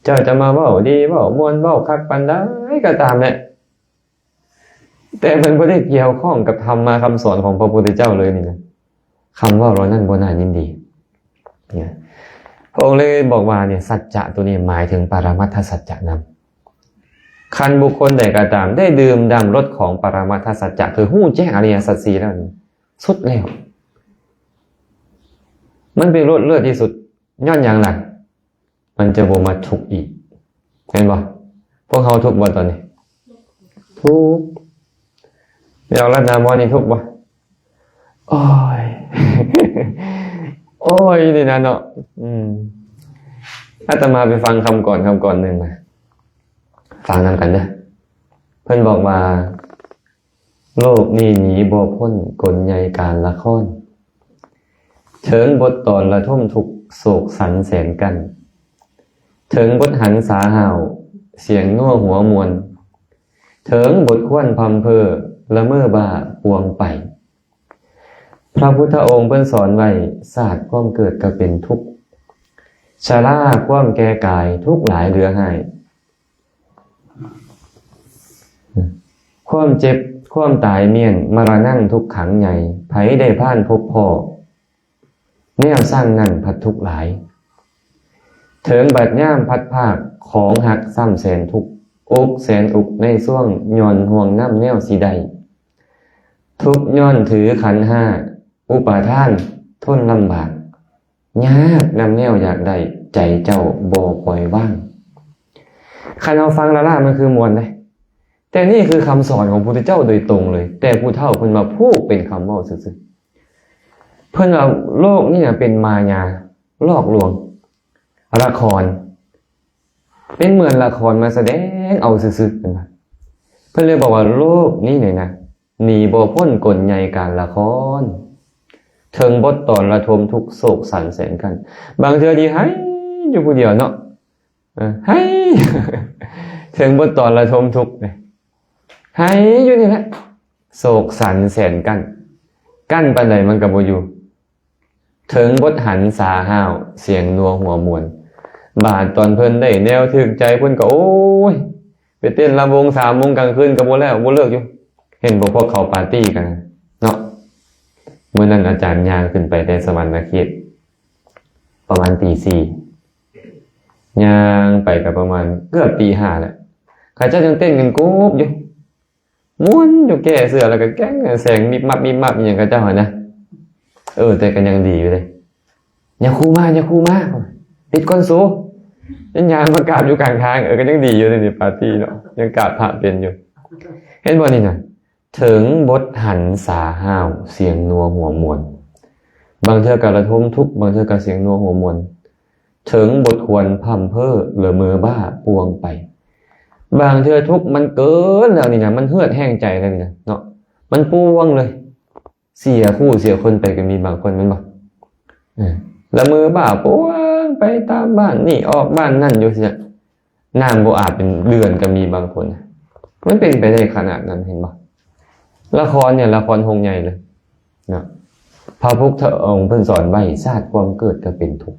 ເຈົ້າຈະມາເວົ້າດີ ເວົ້າມ່ວນ ເວົ້າຄັກປານໃດກໍຕາມແຫຼະ, ແຕ່ມັນບໍ່ໄດ້ກ່ຽວຂ້ອງກັບທຳມະຄຳສອນຂອງພະພຸດທະເຈົ້າເລີຍນີ້ນະ, ຄຳເວົ້າເຫຼົ່ານັ້ນບໍ່ໜ້າຍິນດີນະ. ພະອົງເລີຍບອກວ່ານີ້ ສັດຈະໂຕນີ້ໝາຍເຖິງປະລະມັດທະສັດຈະນຳ. ຄັນບຸກຄົນໃດກໍຕາມໄດ້ດື່ມດ່ຳລົດຂອງປະລະມັດທະສັດຈະ ຄືຮູ້ແຈ້ງອະລິຍະສັດສີ່ແລ້ວນີ້ ສຸດແລ້ວ, ມັນເປັນລົດເລີດທີ່ສຸດ. ຍ້ອນຫຍັງລະ? ມັນຈະບໍ່ມາທຸກອີກ, ແມ່ນບໍ່? ພວກເຮົາທຸກບໍ່ຕອນນີ້? ທຸກ. ແມ່ອອກລັດນາມອນນີ້ທຸກບໍ່? ໂອ້ຍ ໂອ້ຍ ນີ້ນະເນາະ. ອືມ ອາດຕະມາໄປຟັງຄຳກອນ ຄຳກອນໜຶ່ງມາ ຟັງນຳກັນເດີ້. ເພິ່ນບອກວ່າ ໂລກນີ້ໜີບໍ່ພົ້ນກົນໃຍການລະຄອນ, ເຖິງບົດຕອນລະທົມທຸກໂສກສັນແສນກັ້ນ, ເຖິງບົດຫັນສາຫ້າວສຽງນົວຫົວມ່ວນ, ເຖິງບົດຄວນພຳເພີລະເມີບ້າປວງໄປ. ພະພຸດທະອົງເພິ່ນສອນໄວ້ ຊາດຄວາມເກີດກໍເປັນທຸກ, ຊະລາຄວາມແກ່ກາຍ ທຸກຫຼາຍເຫຼືອຫາຍ. ຄວາມເຈັບຄວາມຕາຍມ້ຽນ ມະລະນັງທຸກຂັງໃຫຍ່ ໃຜໄດ້ຜ່ານພົບພໍ້ ແນວສັງນັ້ນພັດທຸກຫຼາຍ. ເຖິງບັດຍາມພັດພາກ ຂອງຮັກຊ້ຳແສນທຸກ ອົກແສນອຸກໃນຊ່ວງ ຍ້ອນຫ່ວງນຳແນວຊິໄດ້ ທຸກຍ້ອນຖືຂັນຫ້າ ອຸປາທານທົນລຳບາກ ຍາກນຳແນວຢາກໄດ້ ໃຈເຈົ້າບໍ່ຄ່ອຍວ່າງ. ຄັນເຮົາຟັງລ້າໆ ມັນຄືມ່ວນເດ້ ແຕ່ນີ້ຄືຄຳສອນຂອງພຸດທະເຈົ້າໂດຍຕົງເລີຍ ແຕ່ຜູ້ເຖົ້າເພິ່ນມາຜູກເປັນຄຳເວົ້າຊື່ໆ. ເພິ່ນວ່າໂລກນີ້ນະເປັນມາຍາຫຼອກລວງ ລະຄອນ ເປັນເໝືອນລະຄອນມາສະແດງເອົາຊື່ໆ ເພິ່ນວ່າ ເພິ່ນເລີຍບອກວ່າໂລກນີ້ນີ້ນະ ໜີບໍ່ພົ້ນກົນໃຫຍ່ການລະຄອນ ເຖິງບົດຕອນລະທົມທຸກໂສກສັນແສນກັ້ນ. ບາງເທື່ອທີ່ໄຫ້ຢູ່ຜູ້ດຽວເນາະ ເອີ ໄຫ້ ເຖິງບົດຕອນລະທົມທຸກ ໄຫ້ຢູ່ນີ້ແຫຼະ ໂສກສັນແສນກັ້ນ ກັ້ນປານໃດມັນກໍບໍ່ຢູ່ ເຖິງບົດຫັນສາຫ້າວ ສຽງນົວຫົວມ່ວນ ບາດຕອນເພິ່ນໄດ້ແນວຖືກໃຈ ເພິ່ນກໍ ໂອ້ຍ ໄປເຕັ້ນລຳວົງສາມໂມງກາງຄືນກໍບໍ່ແລ້ວບໍ່ເລີກຢູ່. ເຫັນບໍ່ ພວກເຂົາປາຕີ້ກັນເນາະ ມື້ນັ້ນອາຈານຍ່າງຂຶ້ນໄປແຕ່ສະຫວັນນະເຂດ ປະມານຕີສີ່ ຍ່າງໄປກໍປະມານເກືອບຕີຫ້າແຫຼະ ເຂົາເຈົ້າຍັງເຕັ້ນກັນໂກບຢູ່ ມ່ວນຢູ່ ແກ້ເສື້ອແລ້ວກໍແກ້ງແສງມິບມັບມິບມັບອີ່ຫຍັງເຂົາເຈົ້າຫັ້ນນະ. ເອີ ແຕ່ກໍຍັງດີຢູ່ເດ້ ຢ່າຄູ່ມາ ຢ່າຄູ່ມາ ປິດກ່ອນສູ ຍັງຍ່າງມາກາບຢູ່ກາງທາງ. ເອີ ກໍຍັງດີຢູ່ເດ ປາຕີ້ເນາະ ຍັງກາບພະເປັນຢູ່. ເຫັນບໍ່ນີ້ນະ ເຖິງບົດຫັນສາຫ້າວ ສຽງນົວຫົວມ່ວນ ບາງເທື່ອກໍລະທົມທຸກ ບາງເທື່ອກໍສຽງນົວຫົວມ່ວນ ເຖິງບົດຄວນພ່ຳເພີ້ ລະເມີບ້າປ່ວງໄປ ບາງເທື່ອທຸກມັນເກີນແລ້ວນີ້ນະ ມັນເຫືອດແຫ້ງໃຈແລ້ວນີ້ນະເນາະ ມັນປ່ວງເລີຍ ເສຍຄູ່ເສຍຄົນໄປກໍມີບາງຄົນແມ່ນບໍ່? ເອີ ລະເມີບ້າປ່ວງໄປຕາມບ້ານນີ້ອອກບ້ານນັ້ນຢູ່ຊີ້ນະ ນ້ຳບໍ່ອາບເປັນເດືອນກໍມີບາງຄົນ. ມັນເປັນໄປໄດ້ຂະໜາດນັ້ນ ເຫັນບໍ່? ລະຄອນນີ້ລະຄອນໂຮງໃຫຍ່ເລີຍເນາະ. ພະພຸດທະອົງເພິ່ນສອນໄວ້ ຊາດຄວາມເກີດກໍເປັນທຸກ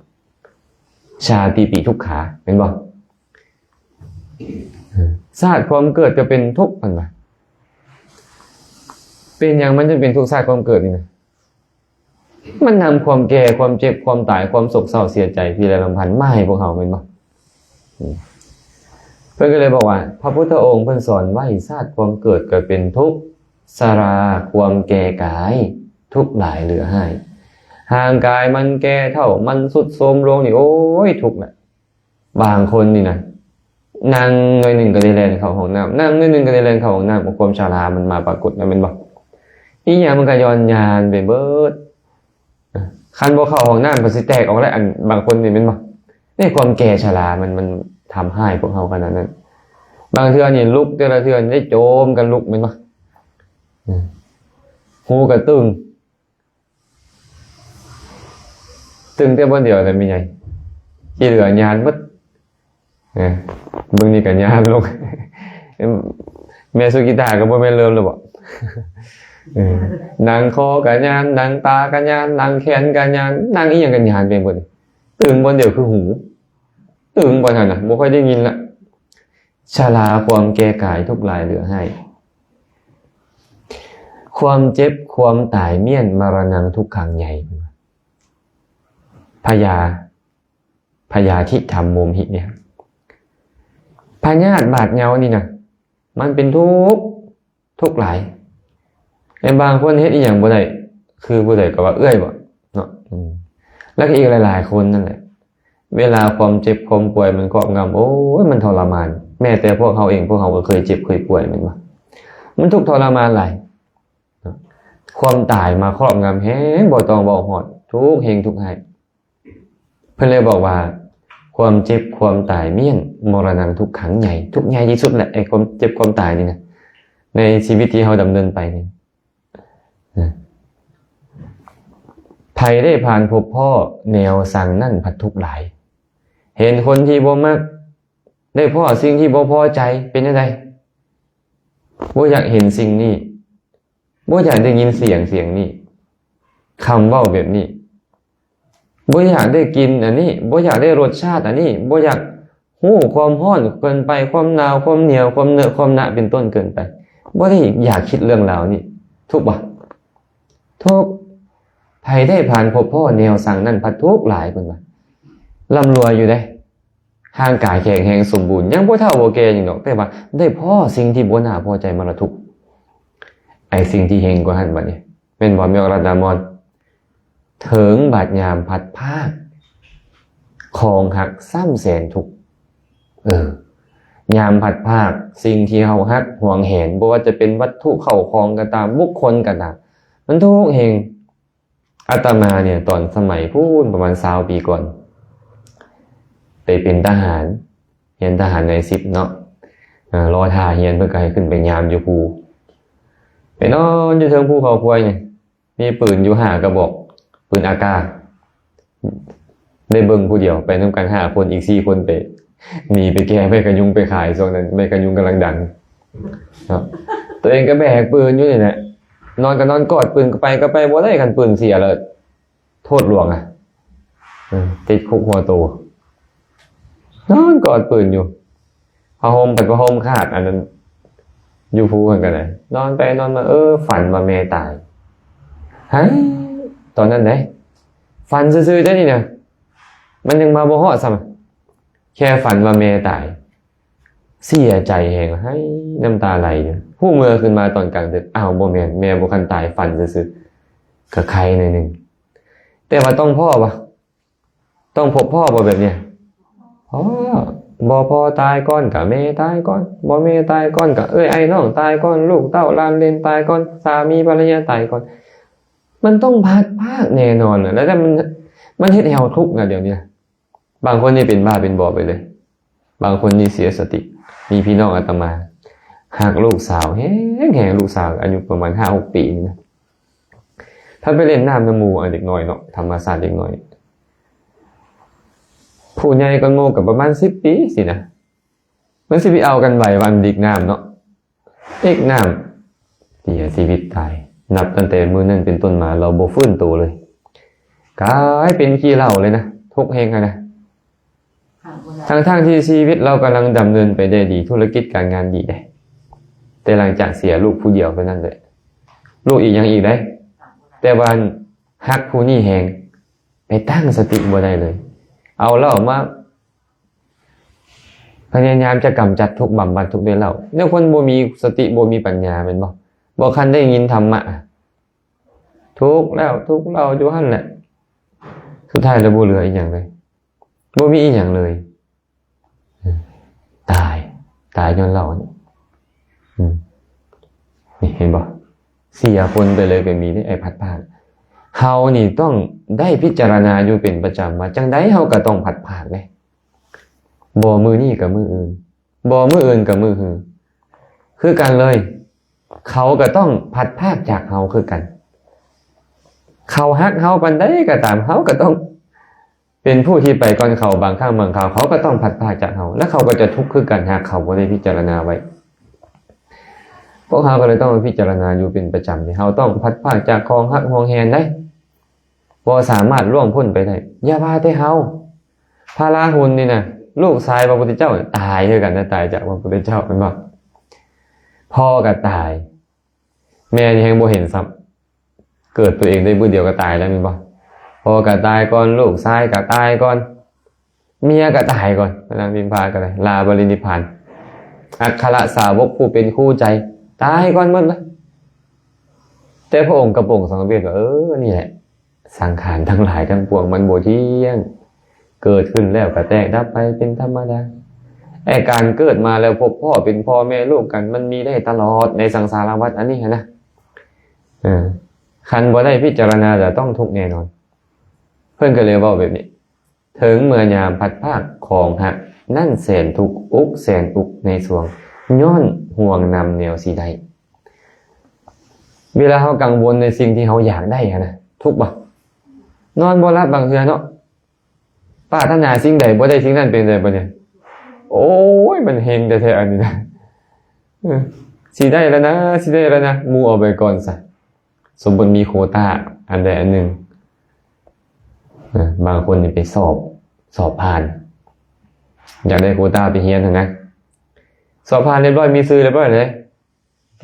ຊາຕິປິທຸກຂາ ແມ່ນບໍ່? ຊາດຄວາມເກີດກໍເປັນທຸກ ເພິ່ນວ່າ. ເປັນຫຍັງມັນຈຶ່ງເປັນທຸກຊາດຄວາມເກີດນີ້ນະ? ມັນນຳຄວາມແກ່ ຄວາມເຈັບ ຄວາມຕາຍ ຄວາມໂສກເສົ້າເສຍໃຈ ພິໄລລຳພັນມາໃຫ້ພວກເຮົາແມ່ນບໍ່? ເພິ່ນກໍເລີຍບອກວ່າ ພະພຸດທະອົງເພິ່ນສອນໄວ້ ຊາດຄວາມເກີດກໍເປັນທຸກ ຊະລາຄວາມແກ່ກາຍ ທຸກຫຼາຍເຫຼືອຫາຍ. ຮ່າງກາຍມັນແກ່ເຖົ້າ ມັນຊຸດໂຊມລົງນີ້ ໂອ້ຍ ທຸກແຫຼະ. ບາງຄົນນີ້ນະ ນັ່ງໜ້ອຍໜຶ່ງກໍໄດ້ແລ່ນເຂົ້າຫ້ອງນ້ຳ ນັ່ງໜ້ອຍໜຶ່ງກໍໄດ້ແລ່ນເຂົ້າຫ້ອງນ້ຳ ເພາະຄວາມຊະລາມັນມາປາກົດແລ້ວແມ່ນບໍ່? ອີ່ຫຍັງມັນກໍຍ້ອນຍານໄປເບີດ. ຄັນບໍ່ເຂົ້າຫ້ອງນ້ຳກໍຊິແຕກອອກແລ້ວ ອັນບາງຄົນນີ້ແມ່ນບໍ່? ໃນຄວາມແກ່ຊະລາມັນ ມັນທຳຮ້າຍພວກເຮົາຂະໜາດນັ້ນ. ບາງເທື່ອນີ້ລຸກແຕ່ລະເທື່ອນີ້ໄດ້ໂຈມກັນລຸກແມ່ນບໍ່? ຫູກໍຕຶງ ຕຶງແຕ່ບ່ອນດຽວແຫຼະແມ່ໃຫຍ່ ທີ່ເຫຼືອຍານໝົດ. ເອີ ເບິ່ງນີ້ກໍຍານລົງ ແມ່ສຸກິຕາກໍບໍ່ແມ່ນເລີ່ມແລ້ວບໍ? ເອີ ໜັງຄໍກໍຍານ ໜັງຕາກໍຍານ ໜັງແຂນກໍຍານ ໜັງອີ່ຫຍັງກໍຍານໄປໝົດ. ຕຶງບ່ອນດຽວຄືຫູ ຕຶງບ່ອນຫັ້ນນະ ບໍ່ຄ່ອຍໄດ້ຍິນລະ. ຊະລາຄວາມແກ່ກາຍທຸກຫຼາຍເຫຼືອຫາຍ ຄວາມເຈັບຄວາມຕາຍມ້ຽນ ມະລະນັງທຸກຂັງໃຫຍ່ ເພິ່ນວ່າ ພະຍາ ພະຍາທິທຳໂມມຫິເນຍ ພະຍາດບາດເຍົານີ້ນະ ມັນເປັນທຸກ ທຸກຫຼາຍ. ແລະ ບາງຄົນເຮັດອີ່ຫຍັງບໍ່ໄດ້ ຄືຜູ້ໃດກໍວ່າເອື້ອຍບໍເນາະ ອືມ ແລ້ວກໍອີກຫຼາຍໆຄົນນັ້ນແຫຼະ ເວລາຄວາມເຈັບຄວາມປ່ວຍມັນຄອບງຳ ໂອ້ຍ ມັນທໍລະມານ. ແມ້ແຕ່ພວກເຮົາເອງ ພວກເຮົາກໍເຄີຍເຈັບເຄີຍປ່ວຍແມ່ນບໍ່? ມັນທຸກທໍລະມານຫຼາຍເນາະ ຄວາມຕາຍມາຄອບງຳແຮງ ບໍ່ຕ້ອງເວົ້າຮອດ ທຸກແຮງທຸກຮ້າຍ. ເພິ່ນເລີຍບອກວ່າ ຄວາມເຈັບຄວາມຕາຍມ້ຽນ ມໍລະນັງທຸກຂັງໃຫຍ່ ທຸກໃຫຍ່ທີ່ສຸດແຫຼະ ໄອ້ຄວາມເຈັບຄວາມຕາຍນີ້ນະ ໃນຊີວິດທີ່ເຮົາດຳເນີນໄປນີ້ ໃຜໄດ້ຜ່ານພົບພໍ້ແນວສັງນັ້ນພັດທຸກຫຼາຍ. ເຫັນຄົນທີ່ບໍ່ມັກ ໄດ້ພໍ້ສິ່ງທີ່ບໍ່ພໍໃຈ ເປັນຈັ່ງໃດ? ບໍ່ຢາກເຫັນສິ່ງນີ້ ບໍ່ຢາກໄດ້ຍິນສຽງ ສຽງນີ້ ຄຳເວົ້າແບບນີ້ ບໍ່ຢາກໄດ້ກິ່ນອັນນີ້, ບໍ່ຢາກໄດ້ລົດຊາດອັນນີ້, ບໍ່ຢາກຮູ້ຄວາມຮ້ອນເກີນໄປ, ຄວາມໜາວ, ຄວາມໜຽວ, ຄວາມເນາະ, ຄວາມໜະເປັນຕົ້ນເກີນໄປ, ບໍ່ໄດ້ຢາກຄິດເລື່ອງລາວນີ້. ທຸກບໍ່? ທຸກ. ໃຜໄດ້ຜ່ານພົບພໍ້ແນວສັງນັ້ນພັດທຸກຫຼາຍ, ເພິ່ນວ່າ. ລ່ຳລວຍຢູ່ເດ້. ຮ່າງກາຍແຂງແຮງສົມບູນ, ຍັງບໍ່ເຖົ້າບໍ່ແກ່ຫຍັງດອກ, ແຕ່ວ່າໄດ້ພໍ້ສິ່ງທີ່ບໍ່ໜ້າພໍໃຈມາລະທຸກ. ໄອ້ສິ່ງທີ່ເຮັງກວ່າຫັ້ນບັດນີ້ ແມ່ນບໍ່ ແມ່ອອກລັດ ນາມອນ? ເຖິງບາດຍາມພັດພາກຂອງຮັກຊ້ຳແສນທຸກ. ເອີ ຍາມພັດພາກສິ່ງທີ່ເຮົາຮັກຫວງແຫນ, ບໍ່ວ່າຈະເປັນວັດຖຸເຂົ້າຂອງກໍຕາມ, ບຸກຄົນກໍຕາມ, ມັນທຸກແຮງ. ອາດຕະມານີ້ ຕອນສະໄໝພຸ້ນ ປະມານຊາວປີກ່ອນ ໄປເປັນທະຫານ, ຮຽນທະຫານນາຍສິບເນາະ, ອາ ລໍຖ້າຮຽນ ເພິ່ນກໍໃຫ້ຂຶ້ນໄປຍາມຢູ່ພູ, ໄປນອນຢູ່ເທິງພູເຂົາຄວາຍນີ້, ມີປືນຢູ່ຫ້າກະບອກ, ປືນອາກາດ, ໄດ້ເບິ່ງຜູ້ດຽວ, ໄປນຳກັນຫ້າຄົນ, ອີກສີ່ຄົນໄປ ໜີໄປແກ່ໄມ້ຂະຍຸງໄປຂາຍ, ຊ່ວງນັ້ນໄມ້ຂະຍຸງກຳລັງດັງເນາະ. ຕົວເອງກໍແບກປືນຢູ່ນີ້ແຫຼະ, ນອນກໍນອນກອດປືນ, ໄປກໍໄປບໍ່ໄດ້, ຄັນປືນເສຍແລ້ວໂທດຫຼວງອະ, ເອີ ຕິດຄຸກຫົວໂຕ. ນອນກອດປືນຢູ່, ຜ້າຫົ່ມ ເປັນຜ້າຫົ່ມຂາດ, ອັນນັ້ນຢູ່ພູເພິ່ນກໍໄດ້, ນອນໄປນອນມາ, ເອີ ຝັນວ່າແມ່ຕາຍ. ໄຮ ຕອນນັ້ນເດ້, ຝັນຊື່ໆເດ້ນີ້ນະ, ມັນຍັງມາບໍ່ຮອດຊ້ຳ, ແຄ່ຝັນວ່າແມ່ຕາຍ. ເສຍໃຈແຮງ, ໄຫ້ນ້ຳຕາໄຫຼຢູ່. ຮູ້ເມື່ອຂຶ້ນມາຕອນກາງດຶກ, ອ້າວ ບໍ່ແມ່ນ, ແມ່ບໍ່ທັນຕາຍ, ຝັນຊື່ໆ. ກໍໄຄໜ້ອຍໜຶ່ງ. ແຕ່ວ່າຕ້ອງພໍ້ບໍ່? ຕ້ອງພົບພໍ້ບໍ່ແບບນີ້? ພໍ້. ບໍ່ພໍ້ຕາຍກ່ອນ, ກໍແມ່ຕາຍກ່ອນ. ບໍ່ແມ່ຕາຍກ່ອນ, ກໍເອື້ອຍອ້າຍນ້ອງຕາຍກ່ອນ. ລູກເຕົ້າຫຼານເຫຼນຕາຍກ່ອນ. ສາມີພັນລະຍາຕາຍກ່ອນ. ມັນຕ້ອງພັດພາກແນ່ນອນນະ. ແລ້ວມັນ, ມັນເຮັດໃຫ້ເຮົາທຸກນະດຽວນີ້. ບາງຄົນນີ້ເປັນບ້າເປັນບອບໄປເລີຍ, ບາງຄົນນີ້ເສຍສະຕິ. ມີພີ່ນ້ອງອາດຕະມາຮັກລູກສາວແຮງໆ, ລູກສາວອາຍຸປະມານຫ້າຫົກປີນີ້ນະ, ພາໄປຫຼິ້ນນ້ຳນຳໝູ່, ເດັກນ້ອຍເນາະ, ທຳມະຊາດເດັກນ້ອຍ. ຜູ້ໃຫຍ່ກວ່າໝູ່ກໍປະມານສິບປີຊີ້ນະ, ມັນຊິໄປເອົາກັນໄຫວວ່າມັນດິກນ້ຳເນາະ. ເອກນ້ຳ ເສຍຊີວິດຕາຍ. ນັບຕັ້ງແຕ່ມື້ນັ້ນເປັນຕົ້ນມາ ລາວບໍ່ຟື້ນໂຕເລີຍ, ກາຍເປັນຂີ້ເຫຼົ້າເລີຍນະ, ທຸກແຮງຫັ້ນນະ. ທັງໆທີ່ຊີວິດລາວກຳລັງດຳເນີນໄປໄດ້ດີ, ທຸລະກິດການງານດີເດ້, ແຕ່ຫຼັງຈາກເສຍລູກຜູ້ດຽວເທົ່ານັ້ນແຫຼະ. ລູກອີກຫຍັງອີກໄດ໋, ແຕ່ວ່າຮັກຜູ້ນີ້ແຮງ, ໄປຕັ້ງສະຕິບໍ່ໄດ້ເລີຍ. ເອົາເຫຼົ້າມາ ພະຍາຍາມຈະກຳຈັດທຸກ, ບຳບັດທຸກດ້ວຍເຫຼົ້າ. ແນວຄົນບໍ່ມີສະຕິ, ບໍ່ມີປັນຍາ, ແມ່ນບໍ່? ບໍ່ທັນໄດ້ຍິນທຳມະ, ທຸກແລ້ວທຸກເຫຼົ້າຢູ່ຫັ້ນແຫຼະ. ສຸດທ້າຍແລ້ວບໍ່ເຫຼືອອີ່ຫຍັງເລີຍ, ບໍ່ມີອີ່ຫຍັງເລີຍ. ຕາຍ, ຕາຍຍ້ອນເຫຼົ້າ. ອືມ ນີ້ເຫັນບໍ່? ເສຍຄົນໄປເລີຍກໍມີເດ້, ໄອ້ພັດພາກ. ເຮົານີ້ຕ້ອງໄດ້ພິຈາລະນາຢູ່ເປັນປະຈຳວ່າ ຈັ່ງໃດເຮົາກໍຕ້ອງພັດພາກເດ້. ບໍ່ມື້ນີ້ກໍມື້ອື່ນ, ບໍ່ມື້ອື່ນກໍມື້ຮື ຄືກັນເລີຍ. ເຂົາກໍຕ້ອງພັດພາກຈາກເຮົາຄືກັນ. ເຂົາຮັກເຮົາປານໃດກໍຕາມ, ເຮົາກໍຕ້ອງເປັນຜູ້ທີ່ໄປກ່ອນເຂົາ. ບາງຄັ້ງບາງຄາວ ເຂົາກໍຕ້ອງພັດພາກຈາກເຮົາ, ແລະ ເຂົາກໍຈະທຸກຄືກັນ ຫາກເຂົາບໍ່ໄດ້ພິຈາລະນາໄວ້. ພວກເຮົາກໍເລີຍຕ້ອງພິຈາລະນາຢູ່ເປັນປະຈຳ ເຮົາຕ້ອງພັດພາກຈາກຂອງຮັກຫວງແຫນໄດ້. ບໍ່ສາມາດລ່ວງພົ້ນໄປໄດ້. ຢ່າວ່າແຕ່ເຮົາ, ພະລາຫຸນນີ້ນະ, ລູກຊາຍພະພຸດທະເຈົ້າຕາຍຄືກັນນະ, ຕາຍຈາກພະພຸດທະເຈົ້າ, ແມ່ນບໍ່? ພໍ່ກໍຕາຍ, ແມ່ນີ້ແຮງບໍ່ເຫັນຊ້ຳ, ເກີດຕົວເອງໄດ້ມື້ດຽວກໍຕາຍແລ້ວ, ແມ່ນບໍ່? ພໍ່ກໍຕາຍກ່ອນ, ລູກຊາຍກໍຕາຍກ່ອນ. ເມຍກໍຕາຍກ່ອນ, ພະນາງພິມພາກໍໄດ້ລາປະລິນິບພານ. ອັກຄະລະສາວົກຜູ້ເປັນຄູ່ໃຈຕາຍກ່ອນໝົດເລີຍ. ແຕ່ພະອົງກະປົງສັງກະເວດວ່າ, ເອີ ນີ້ແຫຼະ, ສັງຂານທັງຫຼາຍທັງປວງມັນບໍ່ທ່ຽງ, ເກີດຂຶ້ນແລ້ວກໍແຕກດັບໄປເປັນທຳມະດາ. ໄອ້ການເກີດມາແລ້ວພົບພໍ້ເປັນພໍ່ແມ່ລູກກັນ, ມັນມີໄດ້ຕະຫຼອດໃນສັງສາລະວັດອັນນີ້ຫັ້ນນະ. ເອີ ຄັນບໍ່ໄດ້ພິຈາລະນາ ຈະຕ້ອງທຸກແນ່ນອນ. ເພິ່ນກໍເລີຍເວົ້າແບບນີ້. ເຖິງເມື່ອຍາມພັດພາກຂອງຮັກນັ້ນແສນທຸກ, ອົກແສນອຸກໃນສວງ, ຍ້ອນຫ່ວງນຳແນວຊິໄດ້. ເວລາເຮົາກັງວົນໃນສິ່ງທີ່ເຮົາຢາກໄດ້ຫັ້ນນະ, ທຸກບໍ່? ນອນບໍ່ຫຼັບບາງເທື່ອເນາະ, ປາດຖະໜາສິ່ງໃດບໍ່ໄດ້ສິ່ງນັ້ນ, ເປັນໃດບັດນີ້? ໂອ້ຍ ມັນເຮັງແທ້ໆ ອັນນີ້ນະ, ເອີ ຊິໄດ້ແລ້ວນະ, ຊິໄດ້ແລ້ວນະ, ໝູ່ເອົາໄປກ່ອນຊະ. ສົມມຸດມີໂຄຕາອັນໃດອັນໜຶ່ງ, ເອີ ບາງຄົນນີ້ໄປສອບ ສອບຜ່ານ ຢາກໄດ້ໂຄຕ້າໄປຮຽນຫັ້ນນະ ສອບຜ່ານຮຽບຮ້ອຍ ມີຊື່ຮຽບຮ້ອຍເລີຍ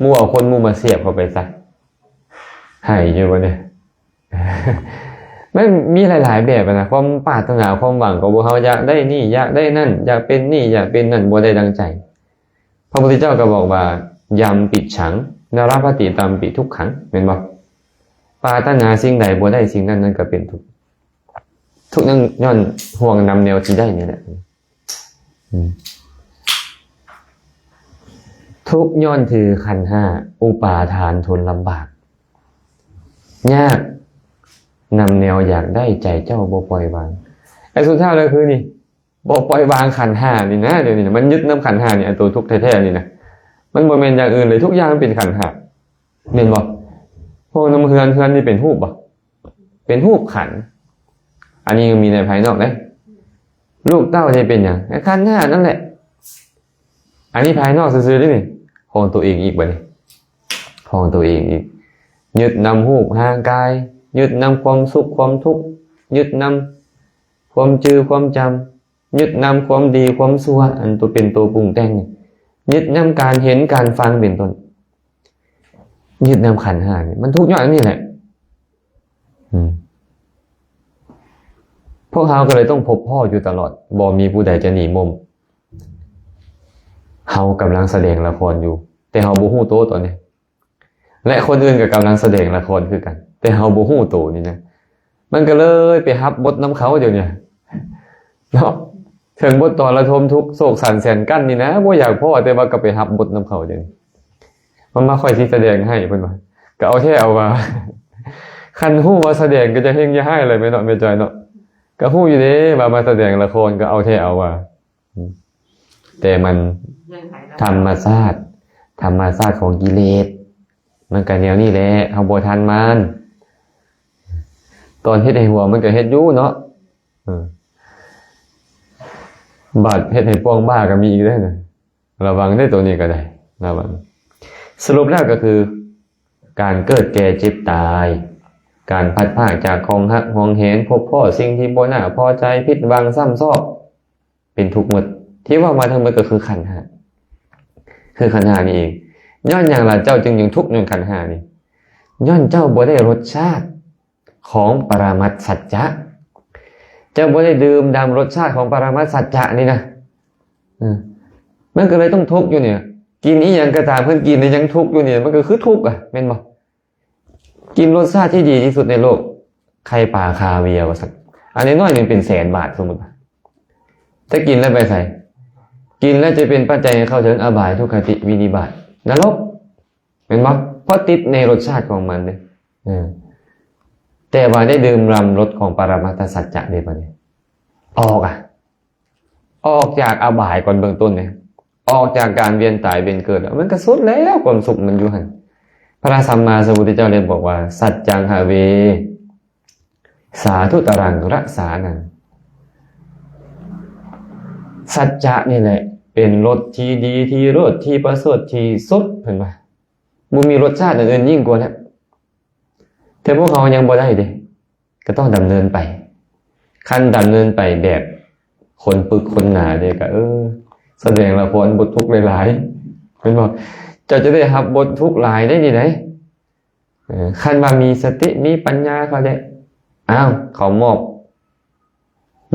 ໝູ່ເອົາຄົນໝູ່ມາສຽບເຂົ້າໄປຊະ ໃຫ້ຢູ່ບໍ່ນີ້? ມັນມີຫຼາຍໆແບບນະ ຄວາມປາດຖະໜາ ຄວາມຫວັງຂອງພວກເຮົາ ຢາກໄດ້ນີ້ ຢາກໄດ້ນັ້ນ ຢາກເປັນນີ້ ຢາກເປັນນັ້ນ ບໍ່ໄດ້ດັ່ງໃຈ. ພະພຸດທະເຈົ້າກໍບອກວ່າ Yampicchaṃ na labhati tampi dukkhaṃ ແມ່ນບໍ່? ປາດຖະໜາສິ່ງໃດບໍ່ໄດ້ສິ່ງນັ້ນ ນັ້ນກໍເປັນທຸກ ທຸກນັ້ນຍ້ອນຫ່ວງນຳແນວທີ່ໄດ້ນີ້ແຫຼະ. ອືມ ທຸກຍ້ອນຖືຂັນຫ້າ ອຸປາທານທົນລຳບາກ ຍາກນຳແນວຢາກໄດ້ ໃຈເຈົ້າບໍ່ປ່ອຍວາງ. ໄອ້ສຸດທ້າຍແລ້ວຄືນີ້ ບໍ່ປ່ອຍວາງຂັນຫ້ານີ້ນະ ດຽວນີ້ນະ ມັນຍຶດນຳຂັນຫ້ານີ້ ອັນໂຕທຸກແທ້ໆນີ້ນະ ມັນບໍ່ແມ່ນຢ່າງອື່ນເລີຍ ທຸກຢ່າງມັນເປັນຂັນຫ້າ ແມ່ນບໍ່? ພວກນຳເຮືອນ ເຮືອນນີ້ເປັນຮູບບໍ່? ເປັນຮູບຂັນ ອັນນີ້ມີໃນພາຍນອກເດ້. ລູກເຕົ້ານີ້ເປັນຫຍັງ? ຂັນຫ້ານັ້ນແຫຼະ. ອັນນີ້ພາຍນອກຊື່ໆເດ້ນີ້ ຂອງໂຕເອງອີກບັດນີ້ ຂອງໂຕເອງອີກ ຍຶດນຳຮູບຮ່າງກາຍ ຍຶດນຳຄວາມສຸກຄວາມທຸກ ຍຶດນຳຄວາມຈື່ຄວາມຈຳ ຍຶດນຳຄວາມດີຄວາມຊົ່ວ ອັນໂຕເປັນໂຕປຸງແຕ່ງນີ້ ຍຶດນຳການເຫັນການຟັງເປັນຕົ້ນ ຍຶດນຳຂັນຫ້ານີ້ ມັນທຸກຍ້ອນອັນນີ້ແຫຼະ. ອືມ ພວກເຮົາກໍເລີຍຕ້ອງພົບພໍ້ຢູ່ຕະຫຼອດ ບໍ່ມີຜູ້ໃດຈະໜີມົ້ມ. ເຮົາກຳລັງສະແດງລະຄອນຢູ່ ແຕ່ເຮົາບໍ່ຮູ້ໂຕຕອນນີ້ ແລະ ຄົນອື່ນກໍກຳລັງສະແດງລະຄອນຄືກັນ ແຕ່ເຮົາບໍ່ຮູ້ໂຕນີ້ນະ ມັນກໍເລີຍໄປຮັບບົດນຳເຂົາດຽວນີ້ເນາະ. ເຖິງບົດຕອນລະທົມທຸກ ໂສກສັນແສນກັ້ນນີ້ນະ ບໍ່ຢາກພໍ້ ແຕ່ວ່າກໍໄປຮັບບົດນຳເຂົາດຽວນີ້. ມາ ມາ ຂ້ອຍຊິສະແດງໃຫ້ ເພິ່ນວ່າ ກໍເອົາແທ້ເອົາວ່າ ຄັນຮູ້ວ່າສະແດງກໍຈະເຮັດຢ່າຮ້າຍແຫຼະ ແມ່ນເນາະ ແມ່ຈອຍເນາະ ກໍຮູ້ຢູ່ເດ້ວ່າມາສະແດງລະຄອນ ກໍເອົາແທ້ເອົາວ່າ ແຕ່ມັນທຳມະຊາດ ທຳມະຊາດຂອງກິເລດ ມັນກໍແນວນີ້ແຫຼະ ເຮົາບໍ່ທັນມັນ. ຕອນເຮັດໃຫ້ຫົວມັນກໍເຮັດຢູ່ເນາະ ເອີ ບາດເຮັດໃຫ້ປ່ວງບ້າກໍມີອີກເດ້ນະ. ລະວັງເດ້ ໂຕນີ້ກໍໄດ້ ລະວັງ. ສະຫຼຸບແລ້ວກໍຄື ການເກີດແກ່ເຈັບຕາຍ ການພັດພາກຈາກຂອງຮັກຫວງແຫນ ພົບພໍ້ສິ່ງທີ່ບໍ່ໜ້າພໍໃຈ ຜິດຫວັງຊ້ຳຊອກ ເປັນທຸກໝົດ. ທີ່ເວົ້າມາທັງໝົດກໍຄືຂັນຫ້າ ຄືຂັນຫ້ານີ້ເອງ. ຍ້ອນຫຍັງລະເຈົ້າຈຶ່ງຍັງທຸກຍ້ອນຂັນຫ້ານີ້? ຍ້ອນເຈົ້າບໍ່ໄດ້ລົດຊາດ ຂອງປະລະມັດສັດຈະ ເຈົ້າບໍ່ໄດ້ດື່ມດ່ຳລົດຊາດຂອງປະລະມັດສັດຈະນີ້ນະ. ເອີ ມັນກໍເລີຍຕ້ອງທຸກຢູ່ນີ້ ກິນອີ່ຫຍັງກໍຕາມ ເພິ່ນກິນແລ້ວຍັງທຸກຢູ່ນີ້ ມັນກໍຄືທຸກອະ ແມ່ນບໍ່? ກິນລົດຊາດທີ່ດີທີ່ສຸດໃນໂລກ ໄຂ່ປາຄາເວຍວ່າຊັ້ນ ອັນນ້ອຍໆໜຶ່ງເປັນແສນບາດ ສົມມຸດ ແຕ່ກິນແລ້ວໄປໃສ? ກິນແລ້ວຈະເປັນປັດໄຈໃຫ້ເຂົ້າເຖິງອະບາຍ ທຸກຄະຕິ ວິນິບາດ ນະລົກ ແມ່ນບໍ່? ເພາະຕິດໃນລົດຊາດຂອງມັນເດ້. ເອີ ແຕ່ວ່າໄດ້ດື່ມດ່ຳລົດຂອງປະລະມັດຕະສັດຈະເດ້ ບັດນີ້ອອກອະ ອອກຈາກອະບາຍກ່ອນເບື້ອງຕົ້ນເດ້ ອອກຈາກການວຽນຕາຍວຽນເກີດ ມັນກໍສຸດແລ້ວ ຄວາມສຸກມັນຢູ່ຫັ້ນ. ພະສຳມາສຳພຸດທະເຈົ້າໄດ້ບອກວ່າ ສັດຈັງຫະເວ ສາທຸຕະລັງຣະສານັງ ສັດຈະນີ້ແຫຼະເປັນລົດທີ່ດີທີ່ເລີດທີ່ປະເສີດທີ່ສຸດ ເພິ່ນວ່າ ບໍ່ມີລົດຊາດອື່ນໆຍິ່ງກວ່າແລ້ວ. ແຕ່ພວກເຮົາຍັງບໍ່ໄດ້ເດ້ ກໍຕ້ອງດຳເນີນໄປ. ຄັນດຳເນີນໄປແບບຄົນປຶກຄົນໜາເດ້ ກໍ ເອີ ສະແດງລະຄອນບົດທຸກຫຼາຍໆ ແມ່ນບໍ່? ເຈົ້າຈະໄດ້ຮັບບົດທຸກຫຼາຍໄດ໋ນີ້ໄດ໋. ເອີ ຄັນວ່າມີສະຕິມີປັນຍາເຂົາເດ້ ອ້າວ ເຂົາມອບ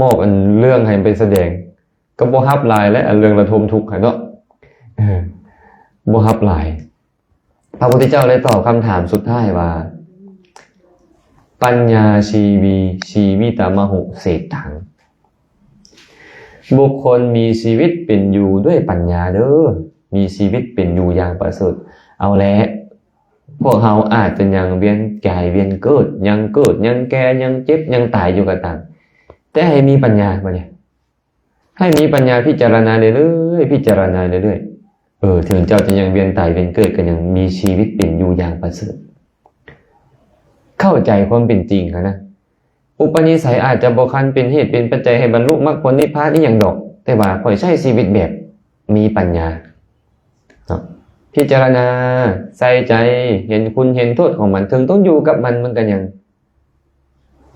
ມອບອັນເລື່ອງໃຫ້ໄປສະແດງ ກໍບໍ່ຮັບຫຼາຍແຫຼະ ອັນເລື່ອງລະທົມທຸກຫັ້ນເນາະ ເອີ ບໍ່ຮັບຫຼາຍ. ພະພຸດທະເຈົ້າໄດ້ຕອບຄຳຖາມສຸດທ້າຍວ່າ ປັນຍາຊີວີ ຊີວິຕະມະຫຸເສດຖັງ ບຸກຄົນມີຊີວິດເປັນຢູ່ດ້ວຍປັນຍາເດີ ມີຊີວິດເປັນຢູ່ຢ່າງປະເສີດ. ເອົາແຫຼະ ພວກເຮົາອາດຈະຍັງວຽນກາຍວຽນເກີດ ຍັງເກີດ ຍັງແກ່ ຍັງເຈັບ ຍັງຕາຍຢູ່ກໍຕາມ ແຕ່ໃຫ້ມີປັນຍາ ບັດນີ້ ໃຫ້ມີປັນຍາພິຈາລະນາເລື້ອຍໆ ພິຈາລະນາເລື້ອຍໆ ເອີ ເຖິງເຈົ້າຈະຍັງວຽນຕາຍວຽນເກີດ ກໍຍັງມີຊີວິດເປັນຢູ່ຢ່າງປະເສີດ. ເຂົ້າໃຈຄວາມເປັນຈິງຫັ້ນນະ. ອຸປະນິໄສອາດຈະບໍ່ຄັນເປັນເຫດເປັນປັດໄຈໃຫ້ບັນລຸມັກຜົນນິບພານອີ່ຫຍັງດອກ, ແຕ່ວ່າຂ້ອຍໃຊ້ຊີວິດແບບມີປັນຍາເນາະ, ພິຈາລະນາ, ໃສ່ໃຈ, ເຫັນຄຸນເຫັນໂທດຂອງມັນ, ເຖິງຕ້ອງຢູ່ກັບມັນ, ມັນກໍຍັງ